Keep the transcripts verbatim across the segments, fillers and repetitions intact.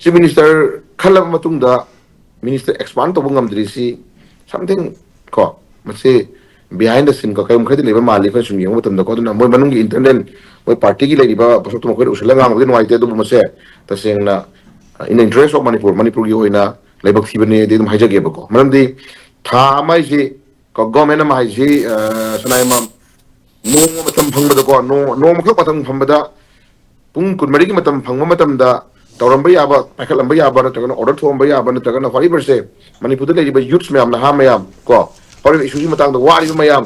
Chief minister ꯈꯜꯂꯕ ꯃꯇꯨꯡꯗ minister expand ꯇꯧꯕ ꯉꯝꯗ꯭ꯔꯤꯁꯤ something ꯀꯣ, ꯃꯁꯤ behind the scene ꯀꯣ, ꯀꯔꯤꯒꯨꯝꯕ ꯈꯔꯗꯤ ꯂꯩꯕ ꯃꯥꯜꯂꯤ ꯑꯩꯈꯣꯏꯅ ꯁꯨꯝ ꯌꯦꯡꯕ ꯃꯇꯝꯗꯀꯣ꯫ ꯑꯗꯨꯅ ꯃꯣꯏ ꯃꯅꯨꯡꯒꯤ ꯏꯟꯇꯔꯅꯦꯜ, ꯃꯣꯏ ꯄꯥꯔꯇꯤꯒꯤ ꯂꯩꯔꯤꯕ ꯄꯣꯠꯁꯛꯇꯣ ꯃꯈꯣꯏꯗ ꯎꯁꯤꯜꯂꯒ ꯉꯥꯡꯕꯗꯤ ꯅꯨꯡꯉꯥꯏꯇꯦ꯫ ꯑꯗꯨꯕꯨ ꯃꯁꯦ ꯇꯁꯦꯡꯅ, in the interest of Manipur, ꯃꯅꯤꯄꯨꯔꯒꯤ ꯑꯣꯏꯅ ꯂꯥꯏꯕꯛ ꯊꯤꯕꯅꯦꯗꯤ ꯑꯗꯨꯝ ꯍꯥꯏꯖꯒꯦꯕꯀꯣ꯫ ꯃꯔꯝꯗꯤ ꯊꯥ ꯑꯃ ꯍꯥꯏꯁꯤ ꯀꯣ, ꯒꯣꯔꯃꯦꯟ ꯑꯃ ꯍꯥꯏꯁꯤ, ꯑ, ꯁꯅꯥꯏꯃ ꯅꯣꯡꯃ ꯃꯇꯝ ꯐꯪꯕꯗꯀꯣ, ꯅꯣꯡ-, ꯅꯣꯡꯃꯈꯛ ꯃꯇꯝ ꯐꯪꯕꯗ ꯄꯨꯡ ꯀꯨꯟꯃꯔꯤꯒꯤ ꯃꯇꯝ ꯐꯪꯕ ꯃꯇꯝꯗ ꯇꯧꯔꯝꯕ ꯌꯥꯕ, ꯄꯥꯏꯈꯠꯂꯝꯕ ꯌꯥꯕ, ꯅꯠꯇ꯭ꯔꯒꯅ ꯑꯣꯔꯗꯔ ꯊꯣꯛꯑꯝꯕ ꯌꯥꯕ, ꯅꯠꯇ꯭ꯔꯒꯅ whatever ꯁꯦ, ꯃꯅꯤꯄꯨꯔꯗ ꯂꯩꯔꯤꯕ ꯌꯨꯠꯁ ꯃꯌꯥꯝ, ꯅꯍꯥ ꯃꯌꯥꯝ ꯀꯣ, ꯍꯧꯔꯤꯕ ꯏꯁꯨꯒꯤ ꯃꯇꯥꯡꯗ ꯋꯥꯔꯤꯕ ꯃꯌꯥꯝ,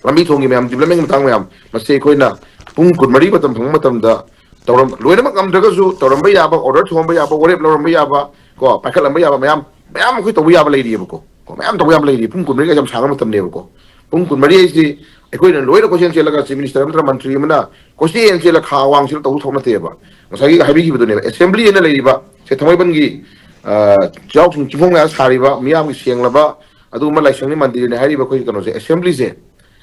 ꯂꯝꯕꯤ ꯊꯣꯡꯒꯤ ꯃꯌꯥꯝ, ꯗꯤꯕ꯭ꯂꯞꯃꯦꯟꯒꯤ ꯃꯇꯥꯡ ꯃꯌꯥꯝ, ꯃꯁꯤ ꯑꯩꯈꯣꯏꯅ ꯄꯨꯡ ꯀꯨꯟꯃꯔꯤ ꯃꯇꯝ ꯐꯪꯕ ꯃꯇꯝꯗ ꯇꯧꯔꯝ-, ꯂꯣꯏꯅꯃꯛ ꯉꯝꯗ꯭ꯔꯒꯁꯨ ꯇꯧꯔꯝꯕ ꯌꯥꯕ, ꯑꯣꯔꯗꯔ ꯊꯣꯛꯍꯟꯕ ꯌꯥꯕ, ꯋꯥꯔꯦꯞ ꯂꯧꯔꯝꯕ ꯌꯥꯕ ꯀꯣ, ꯄꯥꯏꯈꯠꯂꯝꯕ ꯌꯥꯕ ꯃꯌꯥꯝ, ꯃꯌꯥꯝ ꯑꯩꯈꯣꯏ ꯇꯧꯕ ꯌꯥꯕ ꯂꯩꯔꯤꯑꯕꯀꯣ꯫ ꯀꯣ, ꯃꯌꯥꯝ ꯇꯧꯕ ꯌꯥꯕ ꯂꯩꯔꯤ꯫ ꯄꯨꯡ ꯀꯨꯟꯃꯔꯤꯒ ꯌꯥꯝ ꯁꯥꯡꯕ ꯃꯇꯝꯅꯦꯕꯀꯣ꯫ ꯄꯨꯡ ꯀꯨꯟꯃꯔꯤ ꯍꯥꯏꯁꯤ ꯑꯩꯈꯣꯏꯅ ꯂꯣꯏꯅ ꯀꯣꯏꯆꯦꯟ ꯆꯦꯜꯂꯒ ꯆꯤꯐ ꯃꯤꯅꯤꯁꯇꯔ ꯅꯠꯇ꯭ꯔꯒ ꯃꯟꯇ꯭ꯔꯤ ꯑꯃꯅ ꯀꯣꯏꯆꯦꯟ ꯆꯦꯜꯂꯒ ꯈꯥ ꯋꯥꯡ ꯆꯦꯜꯂ ꯇꯧꯕ ꯊꯕꯛ ꯅꯠꯇꯦꯕ꯫ ꯉꯁꯥꯏꯒꯤ ꯍꯥꯏꯕꯤꯈꯤꯕꯗꯨꯅꯦꯕ, ꯑꯦꯁꯦꯝꯕ꯭ꯂꯤ ꯑꯅ ꯂꯩꯔꯤꯕ ꯁꯦ, ꯊꯥꯡꯃꯩꯕꯟꯒꯤ, ꯑ, ꯆꯩꯔꯥꯎ ꯆꯤꯡ ꯆꯤꯡꯈꯣꯡ ꯃꯌꯥ ꯁꯥꯔꯤꯕ, ꯃꯤꯌꯥꯝꯒꯤ ꯁꯦꯡꯂꯕ ꯑꯗꯨꯒꯨꯝꯕ ꯂꯥꯏꯁꯪꯅꯤ ꯃꯟꯗꯤꯔꯅꯤ ꯍꯥꯏꯔꯤꯕ ꯑꯩꯈꯣꯏꯒꯤ ꯀꯩꯅꯣꯁꯦ, ꯑꯦꯁꯦꯝꯕ꯭ꯂꯤꯁꯦ,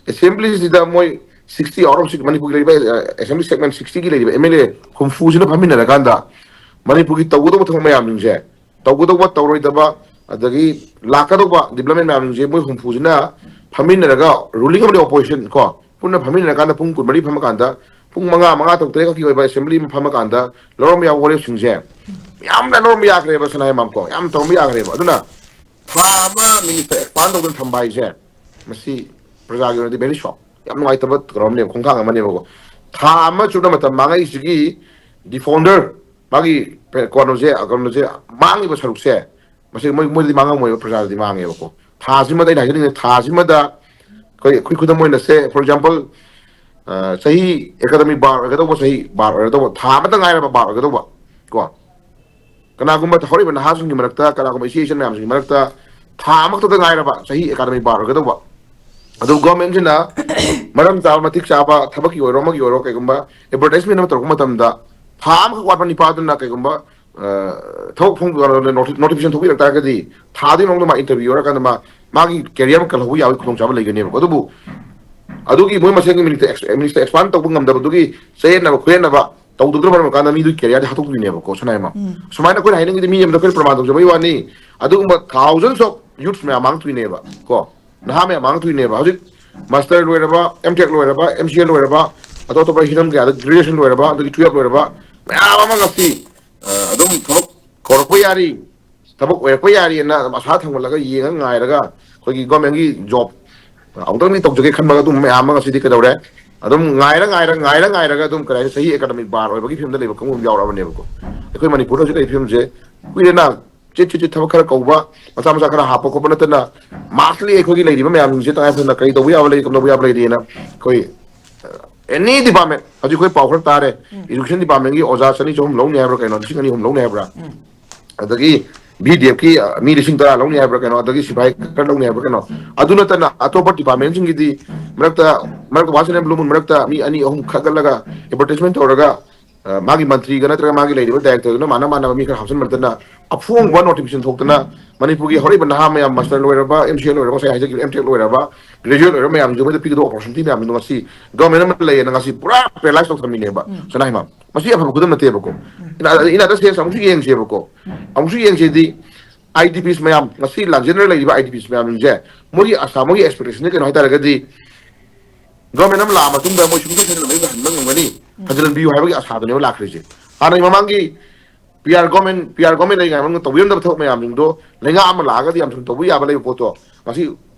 ꯑꯦꯁꯦꯝꯕ꯭ꯂꯤꯁꯤꯗ ꯃꯣꯏ sixty out of six, ꯃꯅꯤꯄꯨꯔꯒꯤ ꯂꯩꯔꯤꯕ, ꯑ, ꯑꯦꯁꯦꯝꯕ꯭ꯂꯤ ꯁꯦꯒꯃꯦꯟ sixty ꯒꯤ ꯂꯩꯔꯤꯕ ꯑꯦꯝ ꯑꯦꯜ ꯑꯦ ꯍꯨꯝꯐꯨꯁꯤꯅ ꯐꯝꯃꯤꯟꯅꯔꯀꯥꯟꯗ ꯃꯅꯤꯄꯨꯔꯒꯤ ꯇꯧꯒꯗꯧꯕ ꯊꯕꯛ ꯃꯌꯥꯝꯁꯤꯡꯁꯦ, ꯇꯧꯒꯗꯧꯕ, ꯇꯧꯔꯣꯏꯗꯕ, ꯑꯗꯒꯤ ꯂꯥꯛꯀꯗꯧꯕ ꯗꯤꯕ꯭ꯂꯞꯃꯦꯟ ꯃꯌꯥꯝꯁꯦ ꯃꯣꯏ ꯍꯨꯝꯐꯨꯁꯤꯅ ꯐꯝꯃꯤꯟꯅꯔꯒ, ꯔꯨꯂꯤꯡ ꯑꯃꯗꯤ ꯑꯣꯄꯣꯖꯤꯁꯟ ꯀꯣ, ꯄꯨꯟꯅ ꯐꯝꯃꯤꯟꯅꯔꯀꯥꯟꯗ ꯄꯨꯡ ꯀꯨꯟꯃꯔꯤ ꯐꯝꯃꯀꯥꯟꯗ, ꯄꯨꯡ ꯃꯉꯥ, ꯃꯉꯥ ꯇꯔꯨꯛ ꯇꯔꯦꯠ ꯈꯛꯀꯤ ꯑꯣꯏꯕ ꯑꯦꯁꯦꯝꯕ꯭ꯂꯤ ꯑꯃ ꯐꯝꯃꯀꯥꯟꯗ ꯂꯧꯔꯝꯕ ꯌꯥꯕ ꯋꯥꯔꯦꯞꯁꯤꯡꯁꯦ ꯌꯥꯝꯅ ꯂꯧꯔꯝꯕ ꯌꯥꯈ꯭ꯔꯦꯕ, ꯁꯅꯥ ꯍꯦꯃꯥꯝ ꯀꯣ, ꯌꯥꯝ ꯇꯧꯔꯝꯕ ꯌꯥꯈ꯭ꯔꯦꯕ꯫ ꯑꯗꯨꯅ ꯊꯥ ꯑꯃ ꯃꯤꯅꯤꯁꯇꯔ ꯑꯦꯛꯁꯄꯥꯟ ꯇꯧꯗꯅ ꯊꯝꯕ ꯍꯥꯏꯁꯦ, ꯃꯁꯤ ꯄ꯭ꯔꯖꯥꯒꯤ ꯑꯣꯏꯅꯗꯤ very shock, ꯌꯥꯝ ꯅꯨꯡꯉꯥꯏꯇꯕ ꯀꯩꯅꯣꯝꯅꯦꯕ, ꯈꯣꯡꯊꯥꯡ ꯑꯃꯅꯦꯕꯀꯣ꯫ ꯊꯥ ꯑꯃ ꯆꯨꯞꯅ ꯃꯇꯝ ꯃꯥꯡꯉꯛꯏꯁꯤꯒꯤ ꯗꯤꯐꯣꯜꯗꯔ, ꯃꯥꯒꯤ ꯀꯩꯅꯣꯁꯦ, ꯀꯩꯅꯣꯁꯦ, ꯃꯥꯡꯉꯤꯕ ꯁꯔꯨꯛꯁꯦ, ꯃꯁꯤ ꯃꯣꯏ, ꯃꯣꯏꯗꯗꯤ ꯃꯥꯡꯉꯝꯃꯣꯏꯕ, ꯄ꯭ꯔꯖꯥꯗꯗꯤ ꯃꯥꯡꯉꯦꯕꯀꯣ꯫ ꯊꯥꯁꯤꯃꯗ ꯑꯩꯅ ꯍꯥꯏꯖꯅꯤꯡꯉꯤꯁꯦ, ꯊꯥꯁꯤꯃꯗ ꯑꯩꯈꯣꯏ, ꯑꯩꯈꯣꯏ ꯈꯨꯗꯝ ꯑꯣꯏꯅ ꯁꯦ, for example, ꯑ, ꯆꯍꯤ ꯑꯦꯀꯥꯗꯃꯤ ꯕꯥꯔ ꯑꯣꯏꯒꯗꯧꯕ, ꯆꯍꯤ ꯕꯥꯔ ꯑꯣꯏꯒꯗꯧꯕ, ꯊꯥ ꯑꯃꯇ ꯉꯥꯏꯔꯕ ꯕꯥꯔ ꯑꯣꯏꯒꯗꯧꯕ ꯀꯣ꯫ ꯀꯅꯥꯒꯨꯝꯕ ꯍꯧꯔꯛꯏꯕ ꯅꯍꯥꯁꯤꯡꯒꯤ ꯃꯔꯛꯇ, ꯀꯅꯥꯒꯨꯝꯕ ꯏꯆꯦ ꯏꯆꯟ ꯃꯌꯥꯝꯁꯤꯡꯒꯤ ꯃꯔꯛꯇ ꯊꯥ ꯑꯃꯈꯛꯇꯗ ꯉꯥꯏꯔꯕ ꯆꯍꯤ ꯑꯦꯀꯥꯗꯃꯤ ꯕꯥꯔ ꯑꯣꯏꯒꯗꯧꯕ꯫ ꯑꯗꯨ ꯒꯣꯔꯃꯦꯟꯁꯤꯅ ꯃꯔꯝ ꯆꯥꯕ, ꯃꯇꯤꯛ ꯆꯥꯕ, ꯊꯕꯛꯀꯤ ꯑꯣꯏꯔꯣ, ꯑꯃꯒꯤ ꯑꯣꯏꯔꯣ, ꯀꯩꯒꯨꯝꯕ ꯑꯦꯗꯚꯔꯇꯥꯏꯁꯃꯦꯟ ꯑꯃ ꯇꯧꯔꯛꯄ ꯃꯇꯝꯗ ꯊꯥ ꯑꯃꯈꯛ ꯋꯥꯠꯄ ꯅꯤꯄꯥꯗꯨꯅ ꯀꯩꯒꯨꯝꯕ, ꯑ, ꯊꯕꯛ ꯐꯣꯡ-, ꯅꯣꯇꯤ-, ꯅꯣꯇꯤꯐꯤꯀꯦꯁꯟ ꯊꯣꯛꯄꯤꯔꯛ ꯇꯥꯔꯒꯗꯤ ꯊꯥꯗꯨꯒꯤ ꯃꯅꯨꯡꯗ ꯃꯥ ꯏꯟꯇꯔꯚ꯭ꯌꯨ ꯑꯣꯏꯔꯀꯥꯟꯗ ꯃꯥ, ꯃꯥꯒꯤ ꯀꯦꯔꯤꯌꯔ ꯑꯃ ꯀꯜꯍꯧꯕ ꯌꯥꯕꯒꯤ ꯈꯨꯗꯣꯡꯆꯥꯕ ꯂꯩꯒꯅꯦꯕꯀꯣ꯫ ꯑꯗꯨꯕꯨ ꯑꯗꯨꯒꯤ ꯃꯣꯏ ꯃꯁꯦꯟꯒꯤ ꯃꯤꯅꯤꯁꯇꯔ ꯑꯦꯛꯁ-, ꯃꯤꯅꯤꯁꯇꯔ ꯑꯦꯛꯁꯄꯥꯟ ꯇꯧꯕ ꯉꯝꯗꯕꯗꯨꯒꯤ ꯆꯌꯦꯠꯅꯕ ꯈꯣꯏꯌꯦꯠꯅꯕ ꯇꯧꯗꯕꯗꯨꯅ ꯃꯔꯝ ꯑꯣꯏꯔꯀꯥꯟꯗ ꯃꯤꯗꯨꯒꯤ career ꯗꯤ ꯍꯥꯠꯇꯣꯛꯇꯣꯏꯅꯦꯕꯀꯣ, ꯁꯅꯥ ꯍꯦꯃ꯫ ꯎꯝ꯫ ꯁꯨꯃꯥꯏꯅ ꯑꯩꯈꯣꯏꯅ ꯍꯥꯏꯅꯤꯡꯉꯤꯗꯤ ꯃꯤ ꯑꯃꯗ ꯑꯩꯈꯣꯏꯅ ꯄ꯭ꯔꯃꯥꯟ ꯇꯧꯖꯕꯒꯤ ꯋꯥꯅꯤ꯫ ꯑꯗꯨꯒꯨꯝꯕ thousands of youths ꯃꯌꯥꯝ ꯃꯥꯡꯊꯣꯛꯏꯅꯦꯕ ꯀꯣ, ꯅꯍꯥ ꯃꯌꯥꯝ ꯃꯥꯡꯊꯣꯛꯏꯅꯦꯕ꯫ ꯍꯧꯖꯤꯛ master ꯂꯣꯏꯔꯕ, M Tech ꯂꯣꯏꯔꯕ, M C A ꯂꯣꯏꯔꯕ, ꯑꯇꯣꯞ ꯑꯇꯣꯞꯄ ꯍꯤꯔꯝ ꯀꯌꯥꯗ graduation ꯂꯣꯏꯔꯕ, ꯑꯗꯒꯤ twelve ꯂꯣꯏꯔꯕ ꯃꯌꯥꯝ ꯑꯃ ꯉꯁꯤ, ꯑ, ꯑꯗꯨꯝ ꯊꯕꯛ ꯀꯧꯔꯛꯄ ꯌꯥꯔꯤ, ꯊꯕꯛ ꯑꯣꯏꯔꯛꯄ ꯌꯥꯔꯤꯅ ꯑꯗꯨꯝ ꯑꯁꯥ ꯊꯝꯒꯠꯂꯒ, ꯌꯦꯡꯉ ꯉꯥꯏꯔꯒ, ꯑꯩꯈꯣꯏꯒꯤ government ꯀꯤ job ꯑꯃꯨꯛꯇꯪꯗꯤ ꯇꯧꯖꯒꯦ ꯈꯟꯕꯒ ꯑꯗꯨꯝ ꯃꯌꯥꯝ ꯑꯃ ꯉꯁꯤꯗꯤ ꯀꯩꯗꯧꯔꯦ, ꯑꯗꯨꯝ ꯉꯥꯏꯔ ꯉꯥꯏꯔ, ꯉꯥꯏꯔ ꯉꯥꯏꯔꯒ ꯑꯗꯨꯝ, ꯀꯔꯤ ꯍꯥꯏꯅꯤ, ꯆꯍꯤ academic bar ꯑꯣꯏꯕꯒꯤ ꯐꯤꯕꯝꯗ ꯂꯩꯕ ꯀꯥꯡꯕꯨ ꯑꯃ ꯌꯥꯎꯔꯛꯑꯕꯅꯦꯕꯀꯣ꯫ ꯑꯩꯈꯣꯏ ꯃꯅꯤꯄꯨꯔꯗ ꯍꯧꯖꯤꯛ ꯂꯩꯔꯤꯕ ꯐꯤꯕꯝꯁꯦ, ꯀꯨꯏꯔꯦꯅ, ꯆꯤꯠ ꯆꯤꯠ ꯆꯤꯠ ꯊꯕꯛ ꯈꯔ ꯀꯧꯕ, ꯃꯆꯥ ꯃꯆꯥ ꯈꯔ ꯍꯥꯞꯄ ꯈꯣꯠꯄ ꯅꯠꯇꯅ, marks ꯂꯤ ꯑꯩꯈꯣꯏꯒꯤ ꯂꯩꯔꯤꯕ ꯃꯌꯥꯝꯁꯤꯡꯁꯦ ꯇꯉꯥꯏ ꯐꯗꯅ ꯀꯔꯤ ꯇꯧꯕ ꯌꯥꯕ ꯂꯩ, ꯀꯝꯗꯧꯕ ꯌꯥꯕ ꯂꯩꯔꯤꯅ ꯑꯩꯈꯣꯏ, ꯑ, any department, ꯍꯧꯖꯤꯛ ꯑꯩꯈꯣꯏ ꯄꯥꯎ ꯈꯔ ꯇꯥꯔꯦ, ꯎꯝ꯫ Education department ꯀꯤ ꯑꯣꯖꯥ ꯆꯅꯤ ꯆꯍꯨꯝ ꯂꯧꯅꯤ ꯍꯥꯏꯕ꯭ꯔꯥ ꯀꯩꯅꯣ, ꯂꯤꯁꯤꯡ ꯑꯅꯤ ꯑꯍꯨꯝ ꯂꯧꯅꯤ ꯍꯥꯏꯕ꯭ꯔꯥ? ꯎꯝ꯫ ꯑꯗꯒꯤ B D F ꯀꯤ, ꯑ, ꯃꯤ ꯂꯤꯁꯤꯡ ꯇꯔꯥ ꯂꯧꯅꯤ ꯍꯥꯏꯕ꯭ꯔꯥ ꯀꯩꯅꯣ, ꯑꯗꯒꯤ ꯁꯤꯐꯥꯏ ꯈꯔ ꯂꯧꯅꯤ ꯍꯥꯏꯕ꯭ꯔꯥ ꯀꯩꯅꯣ, ꯑꯗꯨ ꯅꯠꯇꯅ ꯑꯇꯣꯞꯄ department ꯁꯤꯡꯒꯤꯗꯤ ꯃꯔꯛꯇ, ꯃꯔꯛꯇ once in a blue moon ꯃꯔꯛꯇ ꯃꯤ ꯑꯅꯤ ꯑꯍꯨꯝ ꯈꯛꯒꯠꯂꯒ advertisement ꯇꯧꯔꯒ, ꯑ, ꯃꯥꯒꯤ ꯃꯟꯇ꯭ꯔꯤꯒ ꯅꯠꯇ꯭ꯔꯒ ꯃꯥꯒꯤ ꯂꯩꯔꯤꯕ director ꯗꯨꯅ ꯃꯥꯅ ꯃꯥꯟꯅꯕ ꯃꯤ ꯈꯔ ꯍꯥꯞꯆꯤꯟꯕ ꯅꯠꯇꯅ, ꯑꯐꯣꯡꯕ notification ꯊꯣꯛꯇꯅ ꯃꯅꯤꯄꯨꯔꯒꯤ ꯍꯧꯔꯛꯏꯕ ꯅꯍꯥ ꯃꯌꯥꯝ, master ꯂꯣꯏꯔꯕ, M C A ꯂꯣꯏꯔꯕ, ꯉꯁꯥꯏ ꯍꯥꯏꯖꯈꯤꯕ M Tech ꯂꯣꯏꯔꯕ ꯃꯌꯥꯝꯁꯤꯡꯗꯨ ꯃꯣꯏꯗ ꯄꯤꯒꯗꯕ opportunity ꯃꯌꯥꯝꯗꯨ ꯉꯁꯤ government ꯑꯃ ꯂꯩꯌꯦꯅ ꯉꯁꯤ ꯄꯨꯔꯥ paralyze ꯇꯧꯊꯝꯃꯤꯅꯦꯕ꯫ ꯎꯝ꯫ ꯁꯅꯥ ꯍꯤꯃꯥꯝ, ꯃꯁꯤ ꯑꯐꯕ ꯈꯨꯗꯝ ꯅꯠꯇꯦꯕꯀꯣ꯫ ꯎꯝ꯫ ꯏꯅꯥ-, ꯏꯅꯥꯗ ꯁꯦꯟꯁ ꯑꯃꯨꯛꯁꯨ ꯌꯦꯡꯁꯦꯕꯀꯣ꯫ ꯎꯝ꯫ ꯑꯃꯨꯛꯁꯨ ꯌꯦꯡꯁꯦꯗꯤ, I D Ps ꯃꯌꯥꯝ, ꯉꯁꯤ ꯂꯥꯟꯖꯦꯟꯅꯔ ꯂꯩꯔꯤꯕ I D Ps ꯃꯌꯥꯝꯁꯤꯡꯁꯦ, ꯃꯣꯏꯒꯤ ꯑꯁꯥ, ꯃꯣꯏꯒꯤ expectation ꯁꯦ ꯀꯩꯅꯣ ꯍꯥꯏꯇꯥꯔꯒꯗꯤ, government ꯑꯃ ꯂꯥꯛꯑ ꯃꯇꯨꯡꯗ ꯃꯣꯏ ꯁꯨꯡꯁꯣꯏ ꯁꯣꯏꯗꯅ ꯃꯌꯨꯝꯗ ꯍꯟꯕ ꯉꯝꯒꯅꯤ, ꯎꯝ꯫ ꯍꯟꯖꯤꯜꯍꯟꯕꯤꯌꯨ ꯍꯥꯏꯕꯒꯤ ꯑꯁꯥꯗꯨꯅꯦꯕ ꯂꯥꯛꯈ꯭ꯔꯤꯁꯦ꯫ ꯍꯥꯟꯅꯒꯤ ꯃꯃꯥꯡꯒꯤ P R government, P R government ꯂꯩꯔꯤꯉꯩ ꯃꯅꯨꯡꯗ ꯇꯧꯕꯤꯔꯝꯗꯕ ꯊꯕꯛ ꯃꯌꯥꯝꯁꯤꯡꯗꯣ ꯂꯩꯉꯥꯛ ꯑꯃ ꯂꯥꯛꯑꯒꯗꯤ ꯌꯥꯝ ꯊꯨꯅ ꯇꯧꯕ ꯌꯥꯕ ꯂꯩꯕ ꯄꯣꯠꯇꯣ, ꯉꯁꯤ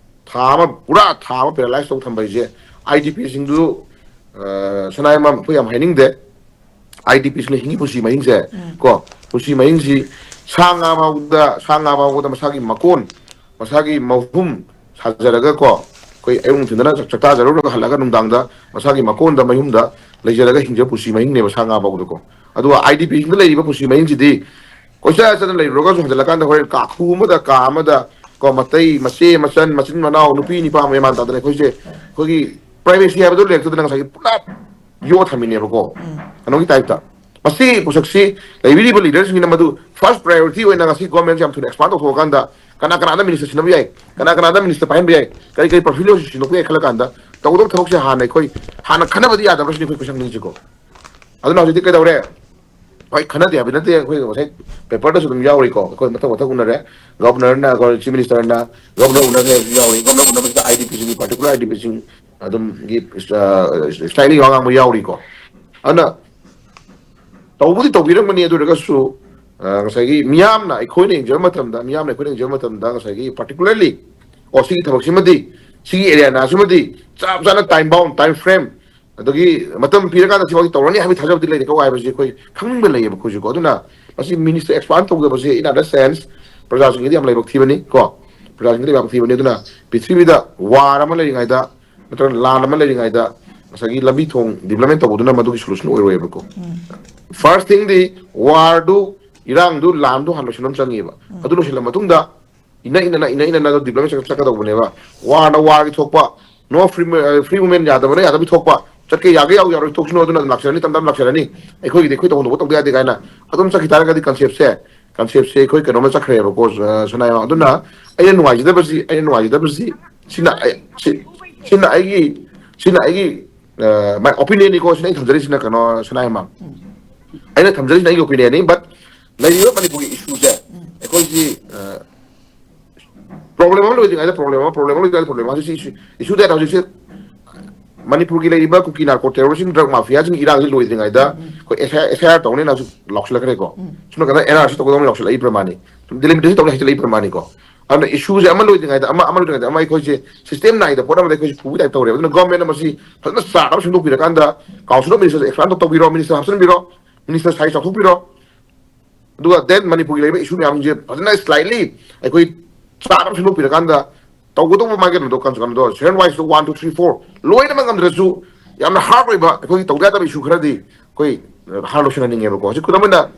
ꯊꯥ ꯑꯃ, ꯄꯨꯔꯥ ꯊꯥ ꯑꯃ paralyze ꯇꯧ ꯊꯝꯕ ꯍꯥꯏꯁꯦ, I D P ꯁꯤꯡꯗꯨ, ꯑ, ꯁꯅꯥ ꯍꯤꯃꯥꯝ, ꯑꯩꯈꯣꯏ ꯌꯥꯝ ꯍꯥꯏꯅꯤꯡꯗꯦ꯫ I D Ps ꯅ ꯍꯤꯡꯉꯤ ꯄꯨꯟꯁꯤ ꯃꯍꯤꯡꯁꯦ, ꯎꯝ꯫ ꯀꯣ, ꯄꯨꯟꯁꯤ ꯃꯍꯤꯡꯁꯤ ꯁꯥ ꯉꯥ ꯐꯥꯎꯗ, ꯁꯥ ꯉꯥ ꯐꯥꯎꯕꯗ ꯃꯁꯥꯒꯤ ꯃꯀꯣꯟ, ꯃꯁꯥꯒꯤ ꯃꯍꯨꯝ ꯁꯥꯖꯔꯒ, ꯀꯣ, ꯑꯩꯈꯣꯏ ꯑꯌꯨꯛ ꯅꯨꯡꯊꯤꯟꯗꯅ ꯆꯥꯛ ꯆꯥꯖꯔꯨꯔꯒ ꯍꯜꯂꯛꯑꯒ ꯅꯨꯡꯗꯥꯡꯗ ꯃꯁꯥꯒꯤ ꯃꯀꯣꯟꯗ, ꯃꯌꯨꯝꯗ ꯂꯩꯖꯔꯒ ꯍꯤꯡꯖꯕ ꯄꯨꯟꯁꯤ ꯃꯍꯤꯡꯅꯦꯕ ꯁꯥ ꯉꯥ ꯐꯥꯎꯕꯗꯀꯣ꯫ ꯑꯗꯨꯒ I D P ꯁꯤꯡꯗ ꯂꯩꯔꯤꯕ ꯄꯨꯟꯁꯤ ꯃꯍꯤꯡꯁꯤꯗꯤ ꯀꯣꯏꯆꯠ ꯆꯠꯅ ꯂꯩꯔꯨꯔꯒꯁꯨ ꯍꯟꯖꯤꯜꯂꯀꯥꯟꯗ ꯍꯣꯔꯦꯟ ꯀꯥꯈꯨ ꯑꯃꯗ, ꯀꯥ ꯑꯃꯗ, ꯀꯣ, ꯃꯇꯩ, ꯃꯆꯦ, ꯃꯆꯟ, ꯃꯆꯤꯟ ꯃꯅꯥꯎ, ꯅꯨꯄꯤ ꯅꯤꯄꯥ ꯃꯦꯟ ꯃꯥꯟ ꯇꯥꯗꯅ ꯑꯩꯈꯣꯏꯁꯦ, ꯑꯩꯈꯣꯏꯒꯤ privacy ꯍꯥꯏꯕꯗꯨ ꯂꯩꯔꯛꯇꯗꯅ ꯉꯁꯥꯏꯒꯤ ꯄꯨꯂꯞ ꯌꯣꯛꯑ ꯊꯝꯃꯤꯅꯦꯕꯀꯣ꯫ ꯎꯝ꯫ ꯀꯩꯅꯣꯒꯤ type ꯇ꯫ ꯃꯁꯤ ꯄꯣꯠꯁꯛꯁꯤ ꯂꯩꯕꯤꯔꯤꯕ leader ꯁꯤꯡꯁꯤꯅ ꯃꯗꯨ first priority ꯑꯣꯏꯅ ꯉꯁꯤ government ꯁꯦ ꯌꯥꯝ ꯊꯨꯅ expand ꯇꯧꯊꯣꯛꯑꯀꯥꯟꯗ ꯀꯅꯥ ꯀꯅꯥꯗ minister ꯁꯤꯟꯅꯕ ꯌꯥꯏ, ꯀꯅꯥ ꯀꯅꯥꯗ minister ꯄꯥꯏꯍꯟꯕ ꯌꯥꯏ, ꯀꯔꯤ ꯀꯔꯤ portfolio ꯁꯤ ꯁꯤꯟꯗꯣꯛꯄ ꯌꯥꯏ ꯈꯜꯂ ꯀꯥꯟꯗ ꯇꯧꯒꯗꯕ ꯊꯕꯛꯁꯦ ꯍꯥꯟꯅ ꯑꯩꯈꯣꯏ ꯍꯥꯟꯅ ꯈꯟꯅꯕꯗꯤ ꯌꯥꯗꯕ꯭ꯔꯥ ꯁꯤꯅꯤ ꯑꯩꯈꯣꯏ ꯀꯣꯏꯁꯟ ꯍꯪꯅꯤꯡꯉꯤꯁꯤꯀꯣ꯫ ꯑꯗꯨꯅ ꯍꯧꯖꯤꯛꯇꯤ ꯀꯩꯗꯧꯔꯦ? ꯍꯣꯏ, ꯈꯟꯅꯗꯦ ꯍꯥꯏꯕ ꯅꯠꯇꯦ, ꯑꯩꯈꯣꯏ ꯉꯁꯥꯏ ꯄꯦꯄꯔꯗꯁꯨ ꯑꯗꯨꯝ ꯌꯥꯎꯔꯤꯀꯣ, ꯑꯩꯈꯣꯏ ꯃꯊꯪ ꯃꯊꯪ ꯎꯅꯔꯦ꯫ ꯒꯕꯅꯔꯅ, ꯑꯩꯈꯣꯏ ꯆꯤꯐ ꯃꯤꯅꯤꯁꯇꯔꯅ, ꯒꯕꯅꯔ ꯎꯅꯈ꯭ꯔꯦ ꯍꯥꯏꯕꯁꯨ ꯌꯥꯎꯔꯤ꯫ Governor ꯎꯅꯕꯁꯤꯗ I D ꯄꯤꯁꯤꯡꯒꯤ, particular I D ꯄꯤꯁꯤꯡ ꯑꯗꯨꯝꯒꯤ ꯁ꯭ꯂꯥꯏꯠꯂꯤ ꯋꯥ ꯉꯥꯡꯕ ꯌꯥꯎꯔꯤꯀꯣ꯫ ꯑꯗꯨꯅ ꯇꯧꯕꯨꯗꯤ ꯇꯧꯕꯤꯔꯝꯒꯅꯤ, ꯑꯗꯨ ꯑꯣꯏꯔꯒꯁꯨ ꯑ, ꯉꯁꯥꯏꯒꯤ ꯃꯤꯌꯥꯝꯅ, ꯑꯩꯈꯣꯏꯅ ꯌꯦꯡꯖꯕ ꯃꯇꯝꯗ, ꯃꯤꯌꯥꯝꯅ ꯑꯩꯈꯣꯏꯅ ꯌꯦꯡꯖꯕ ꯃꯇꯝꯗ ꯉꯁꯥꯏꯒꯤ ꯄꯥꯔꯇꯤꯀꯨꯂꯔꯂꯤ, ꯑꯣ, ꯁꯤꯒꯤ ꯊꯕꯛꯁꯤꯃꯗꯤ, ꯁꯤꯒꯤ ꯑꯦꯔꯤꯌꯥꯅꯥꯁꯤꯃꯗꯤ ꯆꯞ ꯆꯥꯅ ꯇꯥꯏꯝ ꯕꯥꯎꯟ, ꯇꯥꯏꯝ ꯐ꯭ꯔꯦꯝ, ꯑꯗꯒꯤ ꯃꯇꯝ ꯄꯤꯔꯀꯥꯟꯗ ꯁꯤꯃꯛꯇꯤ ꯇꯧꯔꯅꯤ ꯍꯥꯏꯕꯒꯤ ꯊꯥꯖꯕꯗꯤ ꯂꯩꯔꯦꯀꯣ ꯍꯥꯏꯕꯁꯤ ꯑꯩꯈꯣꯏ ꯈꯪꯅꯤꯡꯕ ꯂꯩꯌꯦꯕ ꯑꯩꯈꯣꯏꯁꯨꯀꯣ꯫ ꯑꯗꯨꯅ ꯃꯁꯤ ꯃꯤꯅꯤꯁꯇꯔ ꯑꯦꯛꯁꯄꯥꯟ ꯇꯧꯗꯕꯁꯦ, in other sense, ꯄ꯭ꯔꯖꯥꯁꯤꯡꯒꯤꯗꯤ ꯌꯥꯝ ꯂꯥꯏꯕꯛ ꯊꯤꯕꯅꯤ ꯀꯣ, ꯄ꯭ꯔꯖꯥꯁꯤꯡꯒꯤꯗꯤ ꯌꯥꯝ ꯊꯤꯕꯅꯤ꯫ ꯑꯗꯨꯅ ꯄ꯭ꯔꯤꯊꯤꯕꯤꯗ ꯋꯥꯔ ꯑꯃ ꯂꯩꯔꯤꯉꯩꯗ, ꯅꯠꯇ꯭ꯔꯒ ꯂꯥꯟ ꯑꯃ ꯂꯩꯔꯤꯉꯩꯗ ꯉꯁꯥꯏꯒꯤ ꯂꯝꯕꯤ ꯊꯣꯡ ꯗꯤꯕꯂꯞꯃꯦꯟ ꯇꯧꯕꯗꯨꯅ ꯃꯗꯨꯒꯤ ꯁꯣꯂꯨꯁꯟ ꯑꯣꯏꯔꯣꯏꯕꯀꯣ꯫ ꯐꯥꯔꯁ ꯊꯤꯡꯗꯤ ꯋꯥꯔꯗꯨ, ꯏꯔꯥꯡꯗꯨ, ꯂꯥꯟꯗꯨ ꯍꯥꯟꯅ ꯂꯣꯏꯁꯤꯟꯕ ꯑꯃ ꯆꯪꯉꯦꯕ꯫ ꯑꯗꯨ ꯂꯣꯏꯁꯤꯜꯂ ꯃꯇꯨꯡꯗ ꯏꯅ ꯏꯅꯅ, ꯏꯅ ꯏꯅꯅ ꯗꯤꯕꯂꯞꯃꯦꯟ ꯆꯠꯀꯗꯧꯕꯅꯦꯕ꯫ ꯋꯥꯔꯅ ꯋꯥꯔꯒꯤ ꯊꯣꯛꯄ, ꯅꯣ ꯐ꯭ꯔꯤ, ꯐ꯭ꯔꯤ ꯃꯨꯚꯃꯦꯟ ꯌꯥꯗꯕꯅ ꯌꯥꯗꯕꯒꯤ ꯊꯣꯛꯄ, ꯆꯠꯀꯦ ꯌꯥꯒꯦ ꯌꯥꯎ ꯌꯥꯔꯣꯏ ꯊꯣꯛꯁꯅꯨ, ꯑꯗꯨꯅ ꯑꯗꯨꯝ ꯂꯥꯛꯆꯔꯅꯤ, ꯇꯞ ꯇꯞꯅ ꯂꯥꯛꯆꯔꯅꯤ꯫ ꯑꯩꯈꯣꯏꯒꯤꯗꯤ ꯑꯩꯈꯣꯏ ꯇꯧꯐꯝ ꯊꯣꯛꯄ ꯇꯧꯗ ꯌꯥꯗꯦ ꯀꯥꯏꯅ ꯑꯗꯨꯝ ꯆꯠꯈꯤ ꯇꯥꯔꯒꯗꯤ ꯀꯟꯁꯦꯞꯁꯦ, ꯀꯟꯁꯦꯞꯁꯦ ꯑꯩꯈꯣꯏ ꯀꯩꯅꯣꯝꯃ ꯆꯠꯈ꯭ꯔꯦꯕꯀꯣ, ꯑ, ꯁꯅꯥ ꯌꯥꯝꯕ꯫ ꯑꯗꯨꯅ ꯑꯩꯅ ꯅꯨꯡꯉꯥꯏꯖꯗꯕꯁꯤ, ꯑꯩꯅ ꯅꯨꯡꯉꯥꯏꯖꯗꯕꯁꯤ ꯁꯤꯅ ꯑꯩ-, ꯁꯤ-, ꯁꯤꯅ ꯑꯩꯒꯤ, ꯁꯤꯅ ꯑꯩꯒꯤ, ꯑ, my opinion ꯅꯤꯀꯣ, ꯁꯤꯅ ꯑꯩ ꯊꯝꯖꯔꯤꯁꯤꯅ ꯀꯩꯅꯣ, ꯁꯅꯥ ꯌꯥꯝꯕ꯫ ꯑꯩꯅ ꯊꯝꯖꯔꯤꯁꯤꯅ ꯑꯩꯒꯤ opinion ꯅꯤ, but ꯂꯩꯔꯤꯕ ꯃꯅꯤꯄꯨꯔꯒꯤ ꯏꯁꯨꯁꯦ ꯑꯩꯈꯣꯏꯒꯤ, ꯑ, ꯄ꯭ꯔꯣꯕ꯭ꯂꯦꯝ ꯑꯃ ꯂꯣꯏꯗ꯭ꯔꯤꯉꯩꯗ ꯄ꯭ꯔꯣꯕ꯭ꯂꯦꯝ ꯑꯃ, ꯄ꯭ꯔꯣꯕ꯭ꯂꯦꯝ ꯑꯃ ꯂꯣꯏꯗ꯭ꯔꯤꯉꯩꯗ ꯄ꯭ꯔꯣꯕ꯭ꯂꯦꯝ ꯑꯃ, ꯍꯧꯖꯤꯛꯁꯤ ꯏꯁꯨ, ꯏꯁꯨ ꯗꯦꯠ ꯍꯧꯖꯤꯛꯁꯦ ꯃꯅꯤꯄꯨꯔꯒꯤ ꯂꯩꯔꯤꯕ ꯀꯨꯀꯤ ꯅꯥꯔꯀꯣ ꯇꯦꯔꯣꯔꯤꯁꯁꯤꯡ, ꯗ꯭ꯔꯒ ꯃꯥꯐꯤꯌꯥꯁꯤꯡꯒꯤ ꯏꯔꯥꯡꯁꯤ ꯂꯣꯏꯗ꯭ꯔꯤꯉꯩꯗ ꯑꯩꯈꯣꯏ ꯑꯦꯐ ꯑꯥꯏ ꯑꯥꯔ ꯇꯧꯅꯤꯅ ꯍꯧꯖꯤꯛ ꯂꯥꯎꯁꯤꯜꯂꯛꯈ꯭ꯔꯦꯀꯣ꯫ ꯁꯣꯝ ꯅꯥꯀꯟꯗ ꯑꯦꯟ ꯑꯥꯔ ꯁꯤ ꯇꯧꯒꯗꯧꯅꯤ ꯂꯥꯎꯁꯤꯜꯂꯛꯏ ꯄ꯭ꯔꯃꯥꯅꯤ, ꯗꯤꯂꯤꯃꯤꯇꯦꯁꯟ ꯇꯧꯅꯤ ꯍꯥꯏꯖꯤꯜꯂꯛꯏ ꯄ꯭ꯔꯃꯥꯅꯤꯀꯣ꯫ ꯑꯗꯨꯅ ꯏꯁꯨꯁꯦ ꯑꯃ ꯂꯣꯏꯗ꯭ꯔꯤꯉꯩꯗ ꯑꯃ, ꯑꯃ ꯂꯣꯏꯗ꯭ꯔꯤꯉꯩꯗ ꯑꯃ ꯑꯩꯈꯣꯏꯁꯦ ꯁꯤꯁꯇꯦꯝ ꯅꯥꯏꯗ ꯄꯣꯠ ꯑꯃꯗ ꯑꯩꯈꯣꯏꯁꯦ ꯄꯨꯕꯒꯤ ꯇꯥꯏꯞ ꯇꯧꯔꯦꯕ꯫ ꯑꯗꯨꯅ ꯒꯣꯔꯃꯦꯟꯅ ꯃꯁꯤ ꯐꯖꯅ ꯆꯥꯔꯠ ꯑꯃ ꯁꯦꯝꯗꯣꯛꯄꯤꯔꯀꯥꯟꯗ ꯀꯥꯎꯟꯁꯤꯜ ꯑꯣꯐ ꯃꯤꯅꯤꯁꯇꯔ ꯑꯦꯛꯁꯄꯥꯟ ꯇꯧꯕꯤꯔꯣ, ꯃꯤꯅꯤꯁꯇꯔ ꯁꯥꯏꯖ ꯆꯥꯎꯊꯣꯛꯄꯤꯔꯣ, ꯑꯗꯨꯒ ꯗꯦꯟ ꯃꯅꯤꯄꯨꯔꯒꯤ ꯂꯩꯔꯤꯕ ꯏꯁꯨ ꯃꯌꯥꯝꯁꯤꯡꯁꯦ ꯐꯖꯅ ꯁ꯭ꯂꯥꯏꯠꯂꯤ ꯑꯩꯈꯣꯏ ꯆꯥꯔꯠ ꯑꯃ ꯁꯦꯝꯗꯣꯛꯄꯤꯔꯀꯥꯟꯗ ꯇꯧꯒꯗꯧꯕ ꯃꯥꯒꯤ ꯀꯩꯅꯣꯗꯣ, ꯀꯩꯅꯣꯗꯣ, ꯁꯦꯛꯁꯟ ꯋꯥꯏꯁꯇꯣ ꯋꯥꯟ, ꯇꯨ, ꯊ꯭ꯔꯤ, ꯐꯣꯔ ꯂꯣꯏꯅꯃꯛ ꯉꯝꯗ꯭ꯔꯁꯨ ꯌꯥꯝꯅ ꯍꯥꯔꯗ ꯑꯣꯏꯕ ꯑꯩꯈꯣꯏꯒꯤ ꯇꯧꯗ ꯌꯥꯗꯕ ꯏꯁꯨ ꯈꯔꯗꯤ ꯑꯩꯈꯣꯏ ꯍꯥꯟꯅ ꯂꯣꯏꯁꯤꯟꯍꯟꯅꯤꯡꯉꯦꯕꯀꯣ꯫ ꯍꯧꯖꯤꯛ ꯈꯨꯗꯝ ꯑꯣꯏꯅ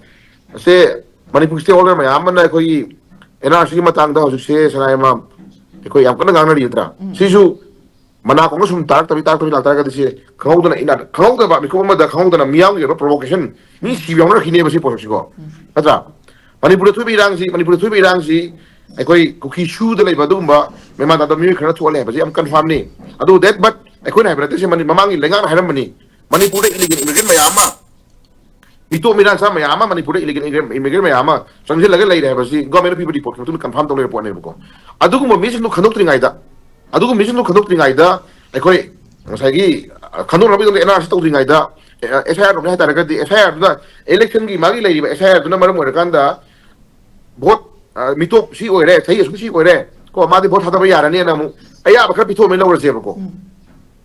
ꯁꯦ ꯃꯅꯤꯄꯨꯔ ꯁ꯭ꯇꯦꯛ ꯍꯣꯜꯗꯔ ꯃꯌꯥꯝ ꯑꯃꯅ ꯑꯩꯈꯣꯏꯒꯤ ꯑꯦꯟ ꯑꯥꯔ ꯁꯤꯒꯤ ꯃꯇꯥꯡꯗ ꯍꯧꯖꯤꯛꯁꯦ ꯁꯅꯥ ꯌꯥꯝꯕ ꯑꯩꯈꯣꯏ ꯌꯥꯝ ꯀꯟꯅ ꯉꯥꯡꯅꯔꯤ ꯅꯠꯇ꯭ꯔꯥ? ꯁꯤꯁꯨ ꯃꯅꯥ ꯀꯣꯡꯅ ꯁꯨꯝ ꯇꯥꯔꯛꯇꯕꯤ, ꯇꯥꯔꯛꯇꯕꯤ ꯂꯥꯛꯇꯥꯔꯒꯗꯤ ꯁꯤ ꯈꯪꯍꯧꯗꯅ ꯏꯅꯥ-, ꯈꯪꯍꯧꯗꯕ ꯃꯤꯀꯨꯞ ꯑꯃꯗ ꯈꯪꯍꯧꯗꯅ ꯃꯤꯌꯥꯝꯒꯤ ꯑꯣꯏꯕ ꯄ꯭ꯔꯣꯚꯣꯀꯦꯁꯟ, ꯃꯤ ꯁꯤꯕ ꯌꯥꯎꯅꯔꯛꯈꯤꯅꯦꯕ ꯁꯤ ꯄꯣꯠꯁꯛꯁꯤꯀꯣ꯫ ꯅꯠꯇ꯭ꯔꯥ? ꯃꯅꯤꯄꯨꯔꯗ ꯊꯣꯛꯏꯕ ꯏꯔꯥꯡꯁꯤ, ꯃꯅꯤꯄꯨꯔꯗ ꯊꯣꯛꯏꯕ ꯏꯔꯥꯡꯁꯤ ꯑꯩꯈꯣꯏ ꯀꯨꯀꯤ ꯁꯨꯗ ꯂꯩꯕ ꯑꯗꯨꯒꯨꯝꯕ ꯃꯦꯟꯃꯥꯟ ꯇꯥꯗꯕ ꯃꯤꯑꯣꯏ ꯈꯔ ꯊꯣꯛꯍꯜꯂꯦ ꯍꯥꯏꯕꯁꯤ ꯌꯥꯝ ꯀꯟꯐꯥꯔꯝꯅꯤ꯫ ꯑꯗꯨ that, but ꯑꯩꯈꯣꯏꯅ ꯍꯥꯏꯕ ꯅꯠꯇꯦ, ꯁꯤ ꯃꯅꯤ-, ꯃꯃꯥꯡꯒꯤ ꯂꯩꯉꯥꯛꯅ ꯍꯥꯏꯔꯝꯕꯅꯤ꯫ ꯃꯅꯤꯄꯨꯔꯗ ꯏꯂꯤꯒꯦꯜ ꯏꯃꯤꯒ꯭ꯔꯦꯟ ꯃꯌꯥꯝ ꯑꯃ ꯃꯤꯇꯣꯞ ꯃꯤꯔꯥꯟꯁꯥ ꯃꯌꯥꯝ ꯑꯃ ꯃꯅꯤꯄꯨꯔꯗ ꯏꯂꯤꯒꯦꯜ ꯏꯃꯤꯒ꯭ꯔꯦꯟ ꯃꯌꯥꯝ ꯑꯃ ꯆꯪꯁꯤꯜꯂꯒ ꯂꯩꯔꯦ ꯍꯥꯏꯕꯁꯤ ꯒꯣꯔꯃꯦꯟꯅ ꯄꯤꯕ ꯔꯤꯄꯣꯔꯠꯀꯤ ꯃꯇꯨꯡꯗ ꯀꯟꯐꯥꯔꯝ ꯇꯧ ꯂꯩꯕ ꯄꯣꯠꯅꯦꯕꯀꯣ꯫ ꯑꯗꯨꯒꯨꯝꯕ ꯃꯤꯁꯤꯡꯗꯨ ꯈꯟꯗꯣꯛꯇ꯭ꯔꯤꯉꯩꯗ, ꯑꯗꯨꯒꯨꯝꯕ ꯃꯤꯁꯤꯡꯗꯨ ꯈꯟꯗꯣꯛꯇ꯭ꯔꯤꯉꯩꯗ ꯑꯩꯈꯣꯏ ꯉꯁꯥꯏꯒꯤ, ꯑ, ꯈꯟꯗꯣꯛꯅꯕꯒꯤꯗꯃꯛꯇ ꯑꯦꯟ ꯑꯥꯔ ꯁꯤ ꯇꯧꯗ꯭ꯔꯤꯉꯩꯗ, ꯑꯦꯐ ꯑꯥꯏ ꯑꯥꯔ ꯇꯧꯅꯤ ꯍꯥꯏ ꯇꯥꯔꯒꯗꯤ, ꯑꯦꯐ ꯑꯥꯏ ꯑꯥꯔꯗꯨꯅ ꯏꯂꯦꯛꯁꯟꯒꯤ ꯃꯥꯒꯤ ꯂꯩꯔꯤꯕ ꯑꯦꯐ ꯑꯥꯏ ꯑꯥꯔꯗꯨꯅ ꯃꯔꯝ ꯑꯣꯏꯔꯀꯥꯟꯗ ꯚꯣꯠ, ꯑ, ꯃꯤꯇꯣꯞ ꯁꯤ ꯑꯣꯏꯔꯦ, ꯆꯍꯤ ꯑꯁꯨꯛ ꯁꯤ ꯑꯣꯏꯔꯦ, ꯀꯣ, ꯃꯥꯗꯤ ꯚꯣꯠ ꯊꯥꯗꯕ ꯌꯥꯔꯅꯤꯅ ꯑꯃꯨꯛ ꯑꯌꯥꯕ ꯈꯔ ꯄꯤꯊꯣꯛꯑꯝꯃꯦ ꯂꯧꯔꯁꯦꯕꯀꯣ꯫ ꯎꯝ꯫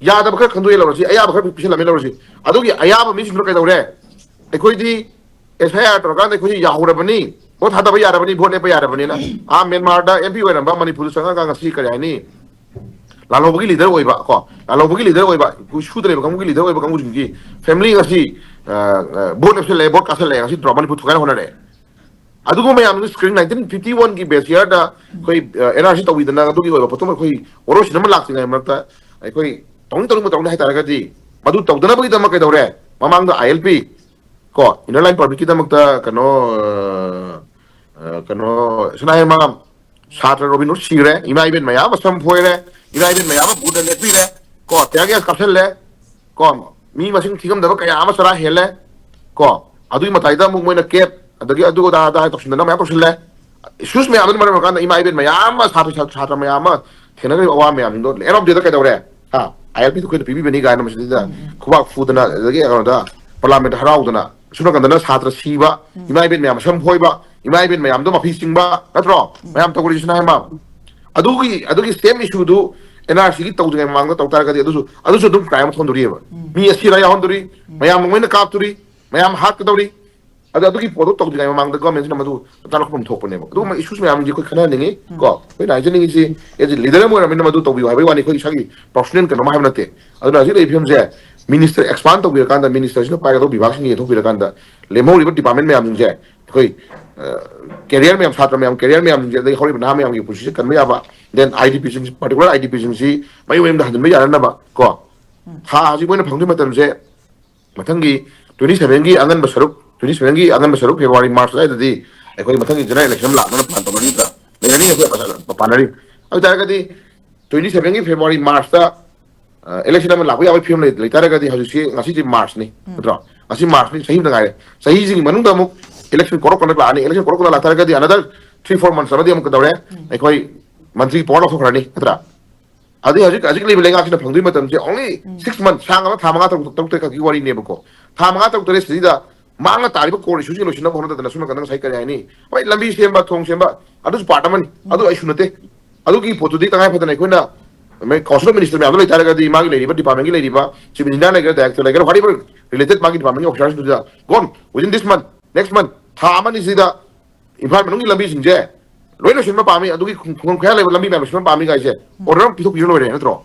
ꯌꯥꯗꯕ ꯈꯔ ꯈꯟꯗꯣꯛꯑꯦ ꯂꯧꯔꯁꯤ, ꯑꯌꯥꯕ ꯈꯔ ꯄꯤꯁꯜꯂꯝꯃꯦ ꯂꯧꯔꯁꯤ꯫ ꯑꯗꯨꯒꯤ ꯑꯌꯥꯕ ꯃꯤꯁꯤꯡꯗꯨꯅ ꯀꯩꯗꯧꯔꯦ? ꯑꯩꯈꯣꯏꯗꯤ ꯑꯦꯐ ꯑꯥꯏ ꯑꯥꯔ ꯇꯧꯔꯀꯥꯟꯗ ꯑꯩꯈꯣꯏꯁꯤ ꯌꯥꯍꯧꯔꯕꯅꯤ, ꯚꯣꯠ ꯊꯥꯗꯕ ꯌꯥꯔꯕꯅꯤ, ꯚꯣꯠ ꯂꯦꯞꯄ ꯌꯥꯔꯕꯅꯤꯅ꯫ ꯑꯥ, ꯃ꯭ꯌꯥꯟꯃꯥꯔꯗ ꯑꯦꯝ ꯄꯤ ꯑꯣꯏꯔꯝꯕ, ꯃꯅꯤꯄꯨꯔꯗ ꯆꯪꯉꯒ ꯉꯁꯤ ꯀꯔꯤ ꯍꯥꯏꯅꯤ, ꯂꯥꯜꯍꯧꯕꯒꯤ ꯂꯤꯗꯔ ꯑꯣꯏꯕ ꯀꯣ, ꯂꯥꯜꯍꯧꯕꯒꯤ ꯂꯤꯗꯔ ꯑꯣꯏꯕ, ꯑꯩꯈꯣꯏ ꯁꯨꯗ ꯂꯩꯕ ꯀꯥꯡꯕꯨꯒꯤ ꯂꯤꯗꯔ ꯑꯣꯏꯕ ꯀꯥꯡꯕꯨꯁꯤꯡꯒꯤ ꯐꯦꯃꯤꯂꯤ ꯉꯁꯤ, ꯑ, ꯑ, ꯚꯣꯠ ꯂꯦꯞꯁꯜꯂꯛꯑꯦ, ꯚꯣꯠ ꯀꯥꯁꯜꯂꯛꯑꯦ, ꯉꯁꯤ ꯗ꯭ꯔꯣ ꯃꯅꯤꯄꯨꯔ ꯊꯨꯒꯥꯏꯅ ꯍꯣꯠꯅꯔꯛꯑꯦ꯫ ꯑꯗꯨꯒꯨꯝꯕ ꯃꯌꯥꯝꯗꯨ ꯁ꯭ꯀ꯭ꯔꯤꯟ ꯅꯥꯏꯟꯇꯤꯟ ꯐꯤꯐꯇꯤ ꯋꯥꯟꯒꯤ ꯕꯦꯁ ꯌꯥꯔꯗ ꯑꯩꯈꯣꯏ, ꯑ, ꯑꯦꯟ ꯑꯥꯔ ꯁꯤ ꯇꯧꯕꯤꯗꯅ ꯑꯗꯨꯒꯤ ꯑꯣꯏꯕ ꯄꯣꯠꯇꯨꯃ ꯑꯩꯈꯣꯏ ꯋꯥꯔꯣꯏꯁꯤꯟ ꯑꯃ ꯂꯥꯛꯇ꯭ꯔꯤꯉꯩ ꯃꯔꯛꯇ ꯑꯩꯈꯣꯏ ꯇꯧꯅꯤꯡ ꯇꯧꯅꯤꯡꯕ ꯇꯧꯅꯤ ꯍꯥꯏꯇꯥꯔꯒꯗꯤ, ꯃꯗꯨ ꯇꯧꯗꯅꯕꯒꯤꯗꯃꯛ ꯀꯩꯗꯧꯔꯦ? ꯃꯃꯥꯡꯗ ꯑꯥꯏ ꯑꯦꯜ ꯄꯤ, ꯀꯣ, ꯏꯟꯅꯔ ꯂꯥꯏꯟ ꯄꯔꯃꯤꯠꯀꯤꯗꯃꯛꯇ ꯀꯩꯅꯣ, ꯑ, ꯑ, ꯀꯩꯅꯣ, ꯁꯅꯥ ꯍꯦꯟꯃꯥꯝ ꯁꯥꯇ꯭ꯔ ꯔꯣꯕꯤꯟꯍꯨꯗ ꯁꯤꯔꯦ, ꯏꯃꯥ ꯏꯕꯦꯟ ꯃꯌꯥꯝ ꯑꯃ ꯁꯝ ꯐꯣꯏꯔꯦ, ꯏꯃꯥ ꯏꯕꯦꯟ ꯃꯌꯥꯝ ꯑꯃ ꯕꯨꯠꯅ ꯅꯦꯠꯄꯤꯔꯦ, ꯀꯣ, ꯇꯤꯌꯥꯔ ꯒ꯭ꯌꯥꯁ ꯀꯥꯞꯁꯤꯜꯂꯦ, ꯀꯣ, ꯃꯤ ꯃꯁꯤꯡ ꯊꯤꯉꯝꯗꯕ ꯀꯌꯥ ꯑꯃ ꯆꯔꯥ ꯍꯦꯜꯂꯦ, ꯀꯣ, ꯑꯗꯨꯒꯤ ꯃꯇꯥꯏꯗ ꯑꯃꯨꯛ ꯃꯣꯏꯅ ꯀꯦꯞ, ꯑꯗꯒꯤ ꯑꯗꯨ ꯑꯗꯥ ꯑꯗꯥ ꯍꯥꯏ ꯇꯧꯁꯤꯟꯗꯅ ꯃꯌꯥꯝ ꯇꯧꯁꯤꯜꯂꯦ꯫ ꯏꯁꯨꯁ ꯃꯌꯥꯝꯗꯨꯅ ꯃꯔꯝ ꯑꯣꯏꯔꯀꯥꯟꯗ ꯏꯃꯥ ꯏꯕꯦꯟ ꯃꯌꯥꯝ ꯑꯃ, ꯁꯥꯇ꯭ꯔ, ꯁꯥꯇ꯭ꯔ ꯃꯌꯥꯝ ꯑꯃ ꯊꯦꯡꯅꯈ꯭ꯔꯤꯕ ꯑꯋꯥ ꯃꯌꯥꯝꯁꯤꯡꯗꯣ ꯑꯦꯟ ꯑꯣꯐ ꯗꯦꯗ ꯀꯩꯗꯧꯔꯦ? ꯍꯥ, ꯑꯥꯏ ꯑꯦꯜ ꯄꯤꯗꯨ ꯑꯩꯈꯣꯏꯅ ꯄꯤꯕꯤꯕꯅꯤ ꯀꯥꯏꯅ ꯃꯁꯤꯗꯩꯗ ꯎꯝ, ꯎꯝ꯫ ꯈꯨꯕꯥꯛ ꯐꯨꯗꯅ, ꯑꯗꯒꯤ ꯀꯩꯅꯣꯗ, ꯄꯥꯔꯂꯥꯃꯦꯟꯠꯇ ꯍꯔꯥꯎꯗꯅ, ꯁꯣꯝ ꯅꯥꯀꯟꯗꯅ ꯁꯥꯇ꯭ꯔ ꯁꯤꯕ, ꯎꯝ꯫ ꯏꯃꯥ ꯏꯕꯦꯟ ꯃꯌꯥꯝ ꯁꯝ ꯐꯣꯏꯕ, ꯏꯃꯥ ꯏꯕꯦꯟ ꯃꯌꯥꯝꯗꯣ ꯃꯐꯤ ꯆꯤꯡꯕ, ꯅꯠꯇ꯭ꯔꯣ? ꯎꯝ꯫ ꯃꯌꯥꯝ ꯇꯧꯔꯤꯁꯤꯅ ꯍꯥꯏꯃ꯫ ꯑꯗꯨꯒꯤ, ꯑꯗꯨꯒꯤ ꯁꯦꯝ ꯏꯁꯨꯗꯨ ꯑꯦꯟ ꯑꯥꯔ ꯁꯤꯒꯤ ꯇꯧꯗ꯭ꯔꯤꯉꯩ ꯃꯃꯥꯡꯗ ꯇꯧ ꯇꯥꯔꯒꯗꯤ ꯑꯗꯨꯁꯨ, ꯑꯗꯨꯁꯨ ꯑꯗꯨꯝ ꯀ꯭ꯔꯥꯏꯝ ꯑꯃ ꯊꯣꯛꯍꯟꯗꯣꯔꯤꯑꯕ꯫ ꯎꯝ꯫ ꯃꯤ ꯑꯁꯤ ꯑꯅꯥ ꯌꯥꯎꯍꯟꯗꯣꯔꯤ, ꯎꯝ꯫ ꯃꯌꯥꯝ ꯂꯣꯏꯅ ꯀꯥꯞꯇꯣꯔꯤ, ꯃꯌꯥꯝ ꯍꯥꯠꯀꯗꯧꯔꯤ꯫ ꯑꯗꯣ ꯑꯗꯨꯒꯤ ꯄꯣꯠꯇꯣ ꯇꯧꯗ꯭ꯔꯤꯉꯩ ꯃꯃꯥꯡꯗ ꯒꯣꯔꯃꯦꯟꯁꯤꯅ ꯃꯗꯨ ꯆꯥꯎꯈꯠꯐꯝ ꯊꯣꯛꯄꯅꯦꯕ꯫ ꯑꯗꯨꯒꯨꯝꯕ ꯏꯁꯨꯁ ꯃꯌꯥꯝꯁꯦ ꯑꯩꯈꯣꯏ ꯈꯟꯅꯍꯟꯅꯤꯡꯉꯤ, ꯎꯝ꯫ ꯀꯣ꯫ ꯑꯩꯈꯣꯏꯅ ꯍꯥꯏꯖꯅꯤꯡꯉꯤꯁꯤ, ꯑꯦ, ꯂꯤꯗꯔ ꯑꯃ ꯑꯣꯏꯔꯕꯅꯤꯅ ꯃꯗꯨ ꯇꯧꯕꯤꯌꯨ ꯍꯥꯏꯕꯒꯤ ꯋꯥꯅꯤ, ꯑꯩꯈꯣꯏ ꯏꯁꯥꯒꯤ ꯄꯔꯁꯣꯅꯦꯜ ꯀꯩꯅꯣꯝ ꯍꯥꯏꯕ ꯅꯠꯇꯦ꯫ ꯑꯗꯨꯅ ꯍꯧꯖꯤꯛ ꯂꯩꯔꯤꯕ ꯐꯤꯕꯝꯁꯦ ꯃꯤꯅꯤꯁꯇꯔ ꯑꯦꯛꯁꯄꯥꯟ ꯇꯧꯕꯤꯔꯀꯥꯟꯗ, ꯃꯤꯅꯤꯁꯇꯔꯁꯤꯅ ꯄꯥꯏꯒꯗꯧꯕ ꯕꯤꯚꯥꯒꯁꯤꯡ ꯌꯦꯟꯊꯣꯛꯄꯤꯔꯀꯥꯟꯗ, ꯂꯦꯝꯍꯧꯔꯤꯕ ꯗꯤꯄꯥꯔꯠꯃꯦꯟ ꯃꯌꯥꯝꯁꯤꯡꯁꯦ ꯑꯩꯈꯣꯏ, ꯑ, ꯀꯦꯔꯤꯌꯔ ꯃꯌꯥꯝ, ꯁꯥꯇ꯭ꯔ ꯃꯌꯥꯝ, ꯀꯦꯔꯤꯌꯔ ꯃꯌꯥꯝꯁꯤꯡꯁꯦ, ꯑꯗꯒꯤ ꯍꯧꯔꯤꯕ ꯅꯍꯥ ꯃꯌꯥꯝꯒꯤ ꯄꯨꯟꯁꯤꯁꯦ ꯀꯟꯕ ꯌꯥꯕ, then I D ꯄꯤꯁꯤꯡ, particular I D ꯄꯤꯁꯤꯡꯁꯤ ꯃꯌꯨꯝ ꯃꯌꯨꯝꯗ ꯍꯟꯖꯤꯟꯕ ꯌꯥꯅꯅꯕ, ꯀꯣ꯫ ꯎꯝ꯫ ꯊꯥ ꯍꯧꯖꯤꯛ ꯃꯣꯏꯅ ꯐꯪꯗꯣꯏ ꯃꯇꯝꯁꯦ ꯃꯊꯪꯒꯤ ꯇ꯭ꯋꯦꯟꯇꯤ ꯁꯚꯦꯟꯒꯤ ꯑꯉꯟꯕ ꯁꯔꯨꯛ, ꯇ꯭ꯋꯦꯟꯇꯤ ꯁꯚꯦꯟꯒꯤ ꯑꯉꯟꯕ ꯁꯔꯨꯛ, ꯐꯦꯕ꯭ꯔꯨꯋꯥꯔꯤ, ꯃꯥꯔꯆ ꯑꯗꯨꯋꯥꯏꯗꯗꯤ ꯑꯩꯈꯣꯏ ꯃꯊꯪꯒꯤ ꯖꯦꯅꯔꯦꯜ ꯏꯂꯦꯛꯁꯟ ꯑꯃ ꯂꯥꯛꯅꯕ ꯄ꯭ꯂꯥꯟ ꯇꯧꯅꯔꯤꯕ꯭ꯔꯥ? ꯂꯩꯔꯅꯤ ꯑꯩꯈꯣꯏ ꯄꯥꯟꯅꯔꯤ꯫ ꯑꯗꯨ ꯑꯣꯏ ꯇꯥꯔꯒꯗꯤ ꯇ꯭ꯋꯦꯟꯇꯤ ꯁꯚꯦꯟꯒꯤ ꯐꯦꯕ꯭ꯔꯨꯋꯥꯔꯤ, ꯃꯥꯔꯆꯇ, ꯑ, ꯏꯂꯦꯛꯁꯟ ꯑꯃ ꯂꯥꯛꯄ ꯌꯥꯕꯒꯤ ꯐꯤꯕꯝ ꯂꯩ, ꯂꯩ ꯇꯥꯔꯒꯗꯤ ꯍꯧꯖꯤꯛꯁꯤ, ꯉꯁꯤꯁꯤ ꯃꯥꯔꯆꯅꯤ, ꯎꯝ꯫ ꯅꯠꯇ꯭ꯔꯣ? ꯉꯁꯤ ꯃꯥꯔꯆꯅꯤ, ꯆꯍꯤ ꯑꯃꯗ ꯉꯥꯏꯔꯦ꯫ ꯆꯍꯤꯁꯤꯒꯤ ꯃꯅꯨꯡꯗ ꯑꯃꯨꯛ election ꯀꯣꯔꯣꯛ ꯀꯟꯗꯛ ꯂꯥꯛꯑꯅꯤ꯫ Election ꯀꯣꯔꯣꯛ ꯀꯟꯗꯛ ꯂꯥꯛꯇꯥꯔꯒꯗꯤ another three four months ꯑꯃꯗꯤ ꯑꯃꯨꯛ ꯀꯩꯗꯧꯔꯦ? ꯑꯩꯈꯣꯏ ꯃꯟꯇ꯭ꯔꯤ power ꯂꯧꯊꯣꯛꯈ꯭ꯔꯅꯤ, ꯅꯠꯇ꯭ꯔꯥ? ꯑꯗꯩ ꯍꯧꯖꯤꯛ, ꯍꯧꯖꯤꯛ ꯂꯩꯕ ꯂꯩꯉꯥꯛꯁꯤꯅ ꯐꯪꯗꯣꯏ ꯃꯇꯝꯁꯦ only six months, ꯊꯥ ꯑꯃ, ꯊꯥ ꯃꯉꯥ, ꯇꯔꯨꯛ, ꯇꯔꯨꯛ ꯇꯔꯦꯠ ꯈꯛꯀꯤ ꯋꯥꯔꯤꯅꯦꯕꯀꯣ꯫ ꯊꯥ ꯃꯉꯥ, ꯇꯔꯨꯛ ꯇꯔꯦꯠ ꯁꯤꯗ ꯃꯥꯡꯅ ꯇꯥꯔꯤꯕ core issue ꯁꯤꯡ ꯂꯣꯏꯁꯤꯟꯅꯕ ꯍꯣꯠꯅꯗꯅ ꯁꯣꯝ ꯅꯥꯀꯟꯗ ꯉꯁꯥꯏ ꯀꯔꯤ ꯍꯥꯏꯅꯤ? ꯍꯣꯏ, ꯂꯝꯕꯤ ꯁꯦꯝꯕ, ꯊꯣꯡ ꯁꯦꯝꯕ, ꯑꯗꯨꯁꯨ part ꯑꯃꯅꯤ꯫ ꯑꯗꯨ issue ꯅꯠꯇꯦ꯫ ꯑꯗꯨꯒꯤ ꯄꯣꯠꯇꯨꯗꯤ ꯇꯉꯥꯏ ꯐꯗꯅ ꯑꯩꯈꯣꯏꯅ Council of Minister ꯃꯌꯥꯝꯗꯣ ꯂꯩꯇꯥꯔꯒꯗꯤ, ꯃꯥꯒꯤ ꯂꯩꯔꯤꯕ department ꯀꯤ ꯂꯩꯔꯤꯕ chief engineer ꯂꯩꯒꯦꯔꯥ, director ꯂꯩꯒꯦꯔꯥ, whatever related ꯃꯥꯒꯤ department ꯀꯤ officer ꯁꯤꯡꯗꯨꯗ, "Go on, within this month, next month, ꯊꯥ ꯑꯃꯅꯤ ꯁꯤꯗ ꯏꯝꯐꯥꯜ ꯃꯅꯨꯡꯒꯤ ꯂꯝꯕꯤꯁꯤꯡꯁꯦ ꯂꯣꯏ ꯂꯣꯏꯁꯤꯟꯕ ꯄꯥꯝꯃꯤ, ꯑꯗꯨꯒꯤ ꯈꯨꯡ-, ꯈꯨꯡꯒꯪ ꯈꯨꯌꯥ ꯂꯩꯕ ꯂꯝꯕꯤ ꯃꯌꯥꯝ ꯂꯣꯏꯁꯤꯟꯕ ꯄꯥꯝꯃꯤ" ꯀꯥꯏꯁꯦ order ꯑꯃ ꯄꯤꯊꯣꯛꯄꯤꯔ ꯂꯣꯏꯔꯦ, ꯅꯠꯇ꯭ꯔꯣ?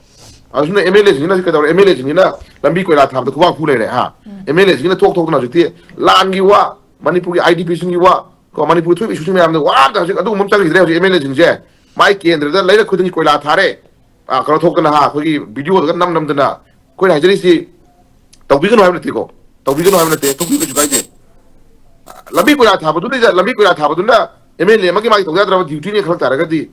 ꯑꯗꯨꯅ MLA ꯁꯤꯡꯁꯤꯅ ꯀꯩꯗꯧꯔꯦ? MLA ꯁꯤꯡꯁꯤꯅ ꯂꯝꯕꯤ ꯀꯣꯏꯂꯥ ꯊꯥꯕꯗ ꯈꯨꯕꯥꯛ ꯈꯨ ꯂꯩꯔꯦ, ꯍꯥ? MLA ꯁꯤꯡꯁꯤꯅ ꯊꯣꯛ ꯊꯣꯛꯇꯅ ꯍꯧꯖꯤꯛꯇꯤ ꯂꯥꯟꯒꯤ ꯋꯥ, ꯃꯅꯤꯄꯨꯔꯒꯤ IDP ꯁꯤꯡꯒꯤ ꯋꯥ, ꯀꯣ, ꯃꯅꯤꯄꯨꯔ ꯊꯣꯛꯏꯕ issue ꯁꯤꯡ ꯃꯌꯥꯝꯗꯣ ꯋꯥ ꯑꯝꯇ ꯍꯧꯖꯤꯛ ꯑꯗꯨꯒꯨꯝꯕ ꯑꯃ ꯆꯪꯈꯤꯗ꯭ꯔꯦ꯫ ꯍꯧꯖꯤꯛ MLA ꯁꯤꯡꯁꯦ ꯃꯥꯏ ꯀꯦꯟꯗ꯭ꯔꯗ ꯂꯩꯔꯛ ꯈꯨꯗꯤꯡꯒꯤ ꯀꯣꯏꯂꯥ ꯊꯥꯔꯦ, ꯑ, ꯀꯩꯅꯣ ꯊꯣꯛꯇꯅ, ꯍꯥ, ꯑꯩꯈꯣꯏꯒꯤ video ꯗꯒ ꯅꯝ ꯅꯝꯗꯅ꯫ ꯑꯩꯈꯣꯏꯅ ꯍꯥꯏꯖꯔꯤꯁꯤ ꯇꯧꯕꯤꯒꯅꯨ ꯍꯥꯏꯕ ꯅꯠꯇꯦꯀꯣ, ꯇꯧꯕꯤꯒꯅꯨ ꯍꯥꯏꯕ ꯅꯠꯇꯦ, ꯊꯣꯛꯄꯤꯌꯨ, ꯀꯩꯁꯨ ꯀꯥꯏꯗꯦ꯫ ꯂꯝꯕꯤ ꯀꯣꯏꯂꯥ ꯊꯥꯕꯗꯨꯗ, ꯂꯝꯕꯤ ꯀꯣꯏꯂꯥ ꯊꯥꯕꯗꯨꯅ MLA ꯑꯃꯒꯤ ꯃꯥꯒꯤ ꯇꯧ ꯌꯥꯗ꯭ꯔꯕ duty ꯅꯦ ꯈꯜꯂꯛ ꯇꯥꯔꯒꯗꯤ,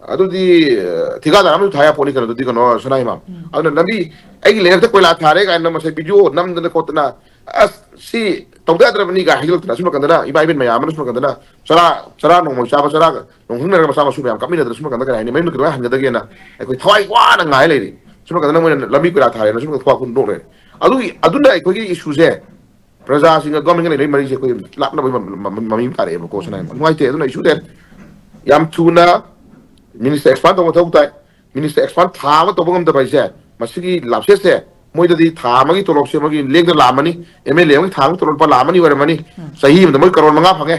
ꯑꯗꯨꯗꯤ, ꯑ, ꯊꯤꯀꯥꯗꯥꯔ ꯑꯃꯁꯨ ꯊꯥ ꯌꯥ ꯄꯣꯠꯅꯤ ꯀꯩꯅꯣꯗꯨꯗꯤ, ꯀꯩꯅꯣ, ꯁꯅꯥ ꯏꯃꯥꯝ꯫ ꯑꯗꯨꯅ ꯂꯝꯕꯤ, "ꯑꯩꯒꯤ ꯂꯩꯔꯛꯇ ꯀꯣꯏꯂꯥ ꯊꯥꯔꯦ" ꯀꯥꯏꯅ ꯃꯁꯤ video ꯅꯝꯗꯅ ꯈꯣꯠꯇꯅ, ꯑꯁ, ꯁꯤ ꯇꯧꯗ ꯌꯥꯗ꯭ꯔꯕꯅꯤ ꯀꯥꯏ ꯍꯥꯏꯖꯤꯜꯂꯛꯇꯅ, ꯁꯣꯝ ꯅꯥꯀꯟꯗꯅ ꯏꯃꯥ ꯏꯕꯦꯟ ꯃꯌꯥꯝ ꯑꯃꯅ ꯁꯣꯝ ꯅꯥꯀꯟꯗꯅ ꯆꯔꯥ, ꯆꯔꯥ ꯅꯣꯡꯃꯩ ꯆꯥꯕ, ꯆꯔꯥ ꯅꯣꯡ ꯈꯪꯅꯔꯒ ꯃꯆꯥ ꯃꯁꯨ ꯃꯌꯥꯝ ꯀꯞꯃꯤꯟꯅꯗꯅ ꯁꯣꯝ ꯅꯥꯀꯟꯗ ꯀꯔꯤ ꯍꯥꯏꯅꯤ, ꯃꯌꯨꯝꯗ ꯀꯩꯗꯧꯉꯩ ꯍꯟꯒꯗꯒꯦꯅ ꯑꯩꯈꯣꯏ ꯊꯋꯥꯏ ꯋꯥꯅ ꯉꯥꯏ ꯂꯩꯔꯤ꯫ ꯁꯣꯝ ꯅꯥꯀꯟꯗꯅ ꯃꯣꯏꯅ ꯂꯝꯕꯤ ꯀꯣꯏꯂꯥ ꯊꯥꯔꯦꯅ ꯁꯣꯝ ꯅꯥꯀꯟꯗ ꯈꯨꯕꯥꯛ ꯈꯨꯟꯗꯣꯛ ꯂꯩꯔꯦ꯫ ꯑꯗꯨꯒꯤ, ꯑꯗꯨꯅ ꯑꯩꯈꯣꯏꯒꯤ issue ꯁꯦ ꯄ꯭ꯔꯖꯥꯁꯤꯡꯒ government ꯀ ꯂꯩꯅꯔꯤꯕ ꯃꯔꯤꯁꯦ ꯑꯩꯈꯣꯏ ꯂꯥꯞꯅꯕꯒꯤ ꯃ-, ꯃ-, ꯃ-, ꯃꯃꯤ ꯑꯃ ꯇꯥꯔꯛꯑꯦꯕꯀꯣ꯫ ꯁꯅꯥ ꯏꯃꯥꯝ, ꯅꯨꯡꯉꯥꯏꯇꯦ꯫ ꯑꯗꯨꯅ issue ꯁꯦ ꯌꯥꯝ ꯊꯨꯅ minister expand ꯇꯧꯕ ꯃꯊꯧ ꯇꯥꯏ꯫ Minister expand ꯊꯥ ꯑꯃ ꯇꯧꯕ ꯉꯝꯗꯕ ꯍꯥꯏꯁꯦ, ꯃꯁꯤꯒꯤ lapses ꯁꯦ, ꯃꯣꯏꯗꯗꯤ ꯊꯥ ꯑꯃꯒꯤ ꯇꯣꯂꯣꯞꯁꯦ ꯃꯣꯏꯒꯤ ꯂꯦꯡꯗꯅ ꯂꯥꯛꯑꯃꯅꯤ꯫ MLA ꯑꯃꯒꯤ ꯊꯥ ꯑꯃꯒꯤ ꯇꯣꯂꯣꯞ ꯂꯨꯄꯥ ꯂꯥꯛ ꯑꯃ ꯑꯅꯤ ꯑꯣꯏꯔꯝꯃꯅꯤ꯫ ꯆꯍꯤ ꯑꯃꯗ ꯃꯣꯏ ꯀꯔꯣꯔ ꯃꯉꯥ ꯐꯪꯉꯦ꯫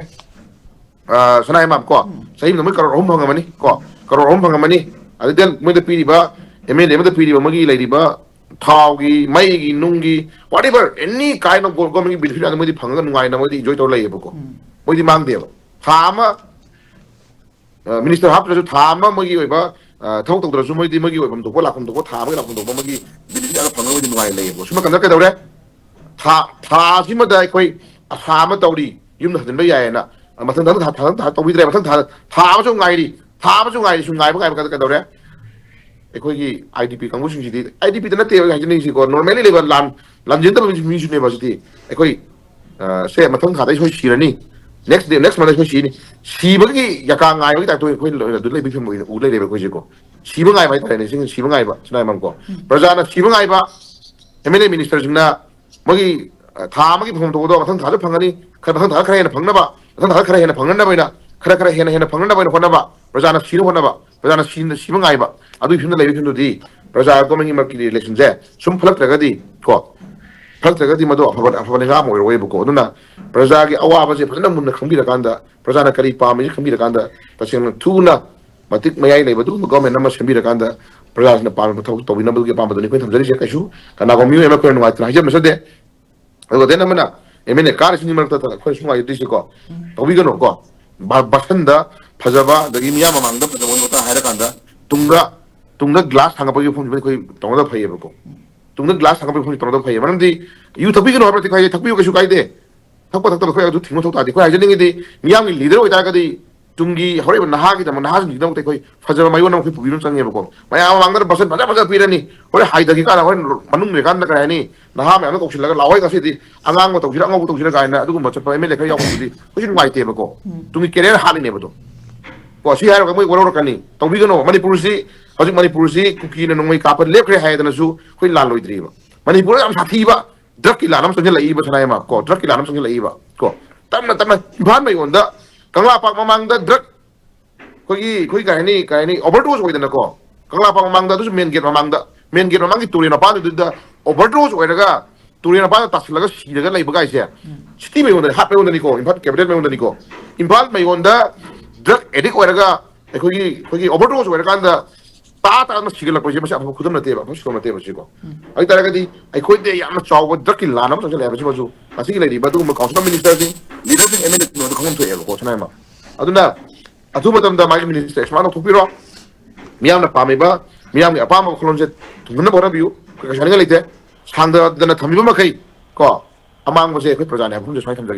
ꯑ, ꯁꯅꯥ ꯏꯃꯥꯝ ꯀꯣ, ꯆꯍꯤ ꯑꯃꯗ ꯃꯣꯏ ꯀꯔꯣꯔ ꯑꯍꯨꯝ ꯐꯪꯉꯝꯃꯅꯤ ꯀꯣ, ꯀꯔꯣꯔ ꯑꯍꯨꯝ ꯐꯪꯉꯝꯃꯅꯤ꯫ ꯑꯗꯨꯗꯤ ꯃꯣꯏꯗ ꯄꯤꯔꯤꯕ, MLA ꯑꯃꯗ ꯄꯤꯔꯤꯕ ꯃꯣꯏꯒꯤ ꯂꯩꯔꯤꯕ ꯊꯥꯎꯒꯤ, ꯃꯩꯒꯤ, ꯅꯨꯡꯒꯤ, whatever, any kind of go-, government ꯒꯤ benefit ꯃꯌꯥꯝꯗꯣ ꯃꯣꯏꯗꯤ ꯐꯪꯉꯒ ꯅꯨꯡꯉꯥꯏꯅ ꯃꯣꯏꯗꯤ enjoy ꯇꯧꯔ ꯂꯩꯌꯦꯕꯀꯣ꯫ ꯃꯣꯏꯗꯤ ꯃꯥꯡꯗꯦꯕ꯫ ꯊꯥ ꯑꯃ, ꯑ, minister ꯍꯥꯞꯇ꯭ꯔꯁꯨ ꯊꯥ ꯑꯃ ꯃꯣꯏꯒꯤ ꯑꯣꯏꯕ, ꯑ, ꯊꯕꯛ ꯇꯧꯗ꯭ꯔꯁꯨ ꯃꯣꯏꯗꯤ ꯃꯣꯏꯒꯤ ꯑꯣꯏꯐꯝ ꯊꯣꯛꯄ, ꯂꯥꯛꯐꯝ ꯊꯣꯛꯄ, ꯊꯥ ꯑꯃꯒꯤ ꯂꯥꯛꯐꯝ ꯊꯣꯛꯄ ꯃꯣꯏꯒꯤ benefit ꯃꯌꯥꯝꯗꯣ ꯐꯪꯉꯒ ꯃꯣꯏꯗꯤ ꯅꯨꯡꯉꯥꯏꯅ ꯂꯩꯌꯦꯕꯀꯣ꯫ ꯁꯣꯝ ꯅꯥꯀꯟꯗ ꯀꯩꯗꯧꯔꯦ? ꯊꯥ, ꯊꯥ ꯑꯁꯤꯃꯗ ꯑꯩꯈꯣꯏ ꯑꯁꯥ ꯑꯃ ꯇꯧꯔꯤ, ꯌꯨꯝꯗ ꯍꯟꯖꯤꯟꯕ ꯌꯥꯏꯌꯦꯅ꯫ ꯃꯊꯪ, ꯃꯊꯪ ꯊꯥ, ꯃꯊꯪ ꯊꯥ ꯇꯧꯕꯤꯗ꯭ꯔꯦ꯫ ꯃꯊꯪ ꯊꯥ, ꯊꯥ ꯑꯃꯁꯨ ꯉꯥꯏꯔꯤ, ꯊꯥ ꯑꯃꯁꯨ ꯉꯥꯏꯔꯤ꯫ ꯁꯨꯝ ꯉꯥꯏꯕ, ꯉꯥꯏꯕ ꯀꯥꯟꯗ ꯀꯩꯗꯧꯔꯦ? ꯑꯩꯈꯣꯏꯒꯤ I D P ꯀꯥꯡꯕꯨꯁꯤꯡꯁꯤꯗꯤ, I D ꯄꯤꯗ ꯅꯠꯇꯦ ꯑꯩ ꯍꯥꯏꯖꯅꯤꯡꯉꯤꯁꯤꯀꯣ, ꯅꯣꯔꯃꯦꯂꯤ ꯂꯩꯕ ꯂꯥꯟ, ꯂꯥꯟꯖꯦꯟꯗꯕ ꯃꯤꯁꯨꯅꯦꯕ ꯁꯤꯗꯤ꯫ ꯑꯩꯈꯣꯏ, ꯑ, ꯁꯦ ꯃꯊꯪ ꯊꯥꯗ ꯑꯩ ꯁꯣꯏ ꯁꯤꯔꯅꯤ, ꯅꯦꯛꯁ ꯗꯦ, ꯅꯦꯛꯁ ꯃꯟꯗ ꯁꯣꯏ ꯁꯤꯅꯤ꯫ ꯁꯤꯕꯒꯤ ꯌꯥꯀꯥ ꯉꯥꯏꯕꯒꯤ ꯇꯥꯏꯞꯇ ꯑꯩꯈꯣꯏ ꯑꯗꯨ ꯂꯩꯕ ꯐꯤꯕꯝ ꯑꯣꯏꯅ ꯎ ꯂꯩꯔꯦꯕ ꯑꯩꯈꯣꯏꯁꯦꯀꯣ꯫ ꯁꯤꯕ ꯉꯥꯏꯕ ꯍꯥꯏꯇꯥꯔꯦꯅꯦ, ꯁꯤꯅ ꯁꯤꯕ ꯉꯥꯏꯕ ꯁꯤꯅ ꯍꯥꯏꯕꯀꯣ꯫ ꯄ꯭ꯔꯖꯥꯅ ꯁꯤꯕ ꯉꯥꯏꯕ, ꯑꯦꯝ ꯑꯦꯜ ꯑꯦ ꯃꯤꯅꯤꯁꯇꯔꯁꯤꯡꯅ ꯃꯣꯏꯒꯤ, ꯑ, ꯊꯥ ꯑꯃꯒꯤ ꯐꯪꯐꯝ ꯊꯣꯛꯄꯗꯣ ꯃꯊꯪ ꯊꯥꯁꯨ ꯐꯪꯒꯅꯤ, ꯈꯔ, ꯃꯊꯪ ꯊꯥꯗ ꯈꯔ ꯍꯦꯟꯅ ꯐꯪꯅꯕ, ꯃꯊꯪ ꯊꯥꯗ ꯈꯔ ꯍꯦꯟꯅ ꯐꯪꯅꯅꯕ ꯑꯣꯏꯅ, ꯈꯔ, ꯈꯔ ꯍꯦꯟꯅ, ꯍꯦꯟꯅ ꯐꯪꯅꯅꯕ ꯑꯣꯏꯅ ꯍꯣꯠꯅꯕ, ꯄ꯭ꯔꯖꯥꯅ ꯁꯤꯅ ꯍꯣꯠꯅꯕ, ꯄ꯭ꯔꯖꯥꯅ ꯁꯤꯅ, ꯁꯤꯕ ꯉꯥꯏꯕ, ꯑꯗꯨꯒꯤ ꯐꯤꯕꯝꯗ ꯂꯩꯕ ꯐꯤꯕꯝꯗꯨꯗꯤ ꯄ꯭ꯔꯖꯥ ꯒꯣꯔꯃꯦꯟꯒꯤ ꯃꯔꯛꯀꯤ ꯔꯤꯂꯦꯁꯟꯁꯦ ꯁꯨꯝ ꯐꯠꯂꯛꯇ꯭ꯔꯒꯗꯤ ꯀꯣ, ꯐꯠꯂꯛꯇ꯭ꯔꯒꯗꯤ ꯃꯗꯨ ꯑꯐꯕ, ꯑꯐꯕ ꯂꯩꯉꯥꯛ ꯑꯃ ꯑꯣꯏꯔꯣꯏꯕꯀꯣ꯫ ꯑꯗꯨꯅ ꯄ꯭ꯔꯖꯥꯒꯤ ꯑꯋꯥꯕꯁꯦ ꯐꯖꯅ ꯃꯨꯟꯅ ꯈꯪꯕꯤꯔꯀꯥꯟꯗ, ꯄ꯭ꯔꯖꯥꯅ ꯀꯔꯤ ꯄꯥꯝꯃꯤꯁꯤ ꯈꯪꯕꯤꯔꯀꯥꯟꯗ, ꯇꯁꯦꯡꯅ ꯊꯨꯅ ꯃꯇꯤꯛ ꯃꯌꯥꯏ ꯂꯩꯕ ꯑꯗꯨꯒꯨꯝꯕ ꯒꯣꯔꯃꯦꯟ ꯑꯃ ꯁꯦꯝꯕꯤꯔꯀꯥꯟꯗ ꯄ꯭ꯔꯖꯥꯁꯤꯡꯅ ꯄꯥꯝꯃꯤꯕ ꯊꯕꯛ ꯇꯧꯕꯤꯅꯕꯒꯤ ꯑꯄꯥꯝꯕꯗꯨꯅꯤ ꯑꯩꯈꯣꯏꯅ ꯊꯝꯖꯔꯤꯁꯦ꯫ ꯀꯩꯁꯨ ꯀꯅꯥꯒꯨꯝꯕ ꯃꯤꯑꯣꯏ ꯑꯃ ꯑꯩꯈꯣꯏꯅ ꯅꯨꯡꯉꯥꯏꯇꯅ ꯍꯥꯏꯖꯕ ꯅꯠꯆꯗꯦ꯫ ꯑꯗꯨꯒ ꯗꯦꯟ ꯑꯃꯅ ꯑꯦꯝ ꯑꯦꯜ ꯑꯦ ꯀꯥꯔꯤꯁꯤꯡꯒꯤ ꯃꯔꯛꯇ ꯑꯩꯈꯣꯏꯅ ꯁꯨꯝ ꯍꯥꯏꯗꯣꯏꯁꯤꯀꯣ, ꯇꯧꯕꯤꯒꯅꯨꯀꯣ꯫ ꯕꯥ-, ꯕꯥꯁꯟꯗ ꯐꯖꯕ, ꯑꯗꯒꯤ ꯃꯤꯌꯥꯝ ꯃꯃꯥꯡꯗ ꯐꯖꯕ ꯋꯥ ꯋꯥꯇꯥ ꯍꯥꯏꯔꯀꯥꯟꯗ ꯇꯨꯡꯗ, ꯇꯨꯡꯗ ꯒ꯭ꯂꯥꯁ ꯊꯥꯡꯒꯠꯄꯒꯤ ꯋꯥꯐꯝꯁꯤꯃ ꯑꯩꯈꯣꯏ ꯇꯧꯅꯗꯕ ꯐꯩꯌꯦꯕꯀꯣ꯫ ꯇꯨꯡꯗ ꯒ꯭ꯂꯥꯁ ꯊꯥꯡꯒꯠꯄꯒꯤ ꯋꯥꯐꯝꯁꯤ ꯇꯧꯅꯗꯕ ꯐꯩꯌꯦ꯫ ꯃꯔꯝꯗꯤ ꯌꯨ ꯊꯛꯄꯤꯒꯅꯨ ꯍꯥꯏꯕꯗꯤ ꯀꯥꯏꯗꯦ, ꯊꯛꯄ ꯊꯛꯇꯕ ꯑꯩꯈꯣꯏ ꯑꯗꯨ ꯊꯤꯡꯕ ꯃꯊꯧ ꯇꯥꯗꯦ꯫ ꯑꯩꯈꯣꯏ ꯍꯥꯏꯖꯅꯤꯡꯉꯤꯗꯤ ꯃꯤꯌꯥꯝꯒꯤ ꯂꯤꯗꯔ ꯑꯣꯏꯇꯥꯔꯒꯗꯤ ꯇꯨꯡꯒꯤ ꯍꯧꯔꯛꯏꯕ ꯅꯍꯥꯒꯤꯗꯃꯛ, ꯅꯍꯥꯁꯤꯡꯒꯤꯗꯃꯛꯇ ꯑꯩꯈꯣꯏ ꯐꯖꯕ ꯃꯌꯣꯟ ꯑꯃ ꯑꯩꯈꯣꯏ ꯄꯨꯕꯤꯕ ꯑꯃ ꯆꯪꯉꯦꯕꯀꯣ꯫ ꯃꯌꯥꯝ ꯃꯃꯥꯡꯗ ꯕꯁꯟ ꯐꯖ ꯐꯖ ꯄꯤꯔꯅꯤ, ꯍꯣꯔꯦꯟ ꯍꯥꯏꯊꯈꯤ ꯀꯥꯟꯗ, ꯍꯣꯔꯦꯟ ꯃꯅꯨꯡ ꯂꯩꯀꯥꯟꯗ ꯀꯔꯤ ꯍꯥꯏꯅꯤ, ꯅꯍꯥ ꯃꯌꯥꯝꯗꯣ ꯀꯧꯁꯤꯜꯂꯒ, "ꯂꯥꯛꯑꯣꯏ ꯉꯁꯤꯗꯤ, ꯑꯉꯥꯡꯕ ꯇꯧꯁꯤꯔ, ꯑꯉꯧꯕ ꯇꯧꯁꯤꯔ?" ꯀꯥꯏꯅ ꯑꯗꯨꯒꯨꯝꯕ ꯆꯠꯄ ꯑꯦꯝ ꯑꯦꯜ ꯑꯦ ꯈꯔ ꯌꯥꯎꯕꯗꯨꯗꯤ ꯑꯩꯈꯣꯏꯁꯨ ꯅꯨꯡꯉꯥꯏꯇꯦꯕꯀꯣ꯫ ꯎꯝ꯫ ꯇꯨꯡꯒꯤ ꯀꯦꯔꯤꯌꯔ ꯍꯥꯠꯂꯤꯅꯦꯕ ꯑꯗꯣ꯫ ꯀꯣ, ꯁꯤ ꯍꯥꯏꯔꯒ ꯃꯣꯏ ꯋꯥꯔꯧꯔꯛꯀꯅꯤ꯫ ꯇꯧꯕꯤꯒꯅꯣ꯫ ꯃꯅꯤꯄꯨꯔꯁꯤ, ꯍꯧꯖꯤꯛ ꯃꯅꯤꯄꯨꯔꯁꯤ ꯀꯨꯀꯤꯅ ꯅꯣꯡꯃꯩ ꯀꯥꯞꯄ ꯂꯦꯞꯈ꯭ꯔꯦ ꯍꯥꯏꯗꯅꯁꯨ ꯑꯩꯈꯣꯏ ꯂꯥꯜꯂꯣꯏꯗ꯭ꯔꯤꯕ꯫ ꯃꯅꯤꯄꯨꯔꯗ ꯌꯥꯝ ꯁꯥꯊꯤꯕ ꯗ꯭ꯔꯒꯀꯤ ꯂꯥꯟ ꯑꯃ ꯆꯪꯁꯤꯜꯂꯛꯏꯕ ꯁꯅꯥ ꯏꯃꯥ, ꯀꯣ, ꯗ꯭ꯔꯒꯀꯤ ꯂꯥꯟ ꯑꯃ ꯆꯪꯁꯤꯜꯂꯛꯏꯕ ꯀꯣ꯫ ꯇꯞꯅ ꯇꯞꯅ ꯏꯝꯐꯥꯜ ꯃꯌꯣꯟꯗ, ꯀꯪꯂꯥ ꯄꯥꯛ ꯃꯃꯥꯡꯗ ꯗ꯭ꯔꯒ, ꯑꯩꯈꯣꯏꯒꯤ, ꯑꯩꯈꯣꯏ ꯀꯩ ꯍꯥꯏꯅꯤ, ꯀꯩ ꯍꯥꯏꯅꯤ, ꯑꯣꯚꯔꯗꯣꯁ ꯑꯣꯏꯗꯅꯀꯣ, ꯀꯪꯂꯥ ꯄꯥꯛ ꯃꯃꯥꯡꯗ, ꯑꯗꯨꯁꯨ ꯃꯦꯟ ꯒꯦꯠ ꯃꯃꯥꯡꯗ, ꯃꯦꯟ ꯒꯦꯠ ꯃꯃꯥꯡꯒꯤ ꯇꯨꯔꯦꯜ ꯃꯄꯥꯟꯗꯨꯗ ꯑꯣꯚꯔꯗꯣꯁ ꯑꯣꯏꯔꯒ ꯇꯨꯔꯦꯜ ꯃꯄꯥꯟꯗ ꯇꯥꯁꯤꯜꯂꯒ ꯁꯤꯔꯒ ꯂꯩꯕ ꯀꯥꯏꯁꯦ, ꯎꯝ꯫ ꯁꯤꯇꯤ ꯃꯌꯣꯟꯗꯅꯤ, ꯍꯥꯠ ꯃꯌꯣꯟꯗꯅꯤꯀꯣ, ꯏꯝꯐꯥꯜ ꯀꯦꯄꯤꯇꯦꯜ ꯃꯌꯣꯟꯗꯅꯤꯀꯣ꯫ ꯏꯝꯐꯥꯜ ꯃꯌꯣꯟꯗ ꯗ꯭ꯔꯒ ꯑꯦꯗꯤꯛ ꯑꯣꯏꯔꯒ ꯑꯩꯈꯣꯏꯒꯤ, ꯑꯩꯈꯣꯏꯒꯤ ꯑꯣꯚꯔꯗꯣꯁ ꯑꯣꯏꯔꯀꯥꯟꯗ ꯇꯥ ꯇꯥꯅ ꯁꯤꯒꯠꯂꯛꯄꯁꯦ, ꯃꯁꯤ ꯑꯐꯕ ꯈꯨꯗꯝ ꯅꯠꯇꯦꯕ, ꯑꯐꯕ ꯁꯤꯁꯇꯦꯝ ꯅꯠꯇꯦꯕ ꯁꯤꯀꯣ꯫ ꯎꯝ꯫ ꯑꯗꯨ ꯑꯣꯏ ꯇꯥꯔꯒꯗꯤ ꯑꯩꯈꯣꯏꯗ ꯌꯥꯝꯅ ꯆꯥꯎꯕ ꯗ꯭ꯔꯒꯀꯤ ꯂꯥꯟ ꯑꯃ ꯆꯪꯁꯤꯜꯂꯛꯑꯦ ꯍꯥꯏꯕꯁꯤꯃꯁꯨ ꯉꯁꯤꯒꯤ ꯂꯩꯔꯤꯕ ꯑꯗꯨꯒꯨꯝꯕ ꯀꯥꯎꯟꯁꯤꯜ ꯑꯣꯐ ꯃꯤꯅꯤꯁꯇꯔꯁꯤꯡ, ꯂꯤꯗꯔꯁꯤꯡ, ꯑꯦꯝ ꯑꯦꯜ ꯑꯦꯁꯤꯡ ꯑꯗꯨ ꯈꯪꯐꯝ ꯊꯣꯛꯑꯦꯕꯀꯣ꯫ ꯁꯅꯥ ꯏꯃꯥ, ꯑꯗꯨꯅ ꯑꯊꯨꯕ ꯃꯇꯝꯗ ꯃꯥꯒꯤ ꯃꯤꯅꯤꯁꯇꯔ ꯑꯦꯛꯁꯄꯥꯟ ꯇꯧꯊꯣꯛꯄꯤꯔꯣ꯫ ꯃꯤꯌꯥꯝꯅ ꯄꯥꯝꯃꯤꯕ, ꯃꯤꯌꯥꯝꯒꯤ ꯑꯄꯥꯝꯕ ꯋꯥꯈꯜꯂꯣꯟꯁꯦ ꯊꯨꯡꯅꯅꯕ ꯍꯣꯠꯅꯕꯤꯌꯨ꯫ ꯑꯩꯈꯣꯏ ꯀꯩꯁꯨ ꯍꯥꯏꯅꯤꯡꯉꯥꯏ ꯂꯩꯇꯦ꯫ ꯁꯥꯡꯗꯗꯅ ꯊꯝꯕꯤꯕ ꯃꯈꯩ ꯀꯣ, ꯑꯃꯥꯡꯕꯁꯦ ꯑꯩꯈꯣꯏ ꯄ꯭ꯔꯖꯥꯅꯦ ꯍꯥꯏꯕ ꯋꯥꯐꯝꯁꯦ ꯁꯨꯃꯥꯏꯅ ꯊꯝꯖꯒꯦ꯫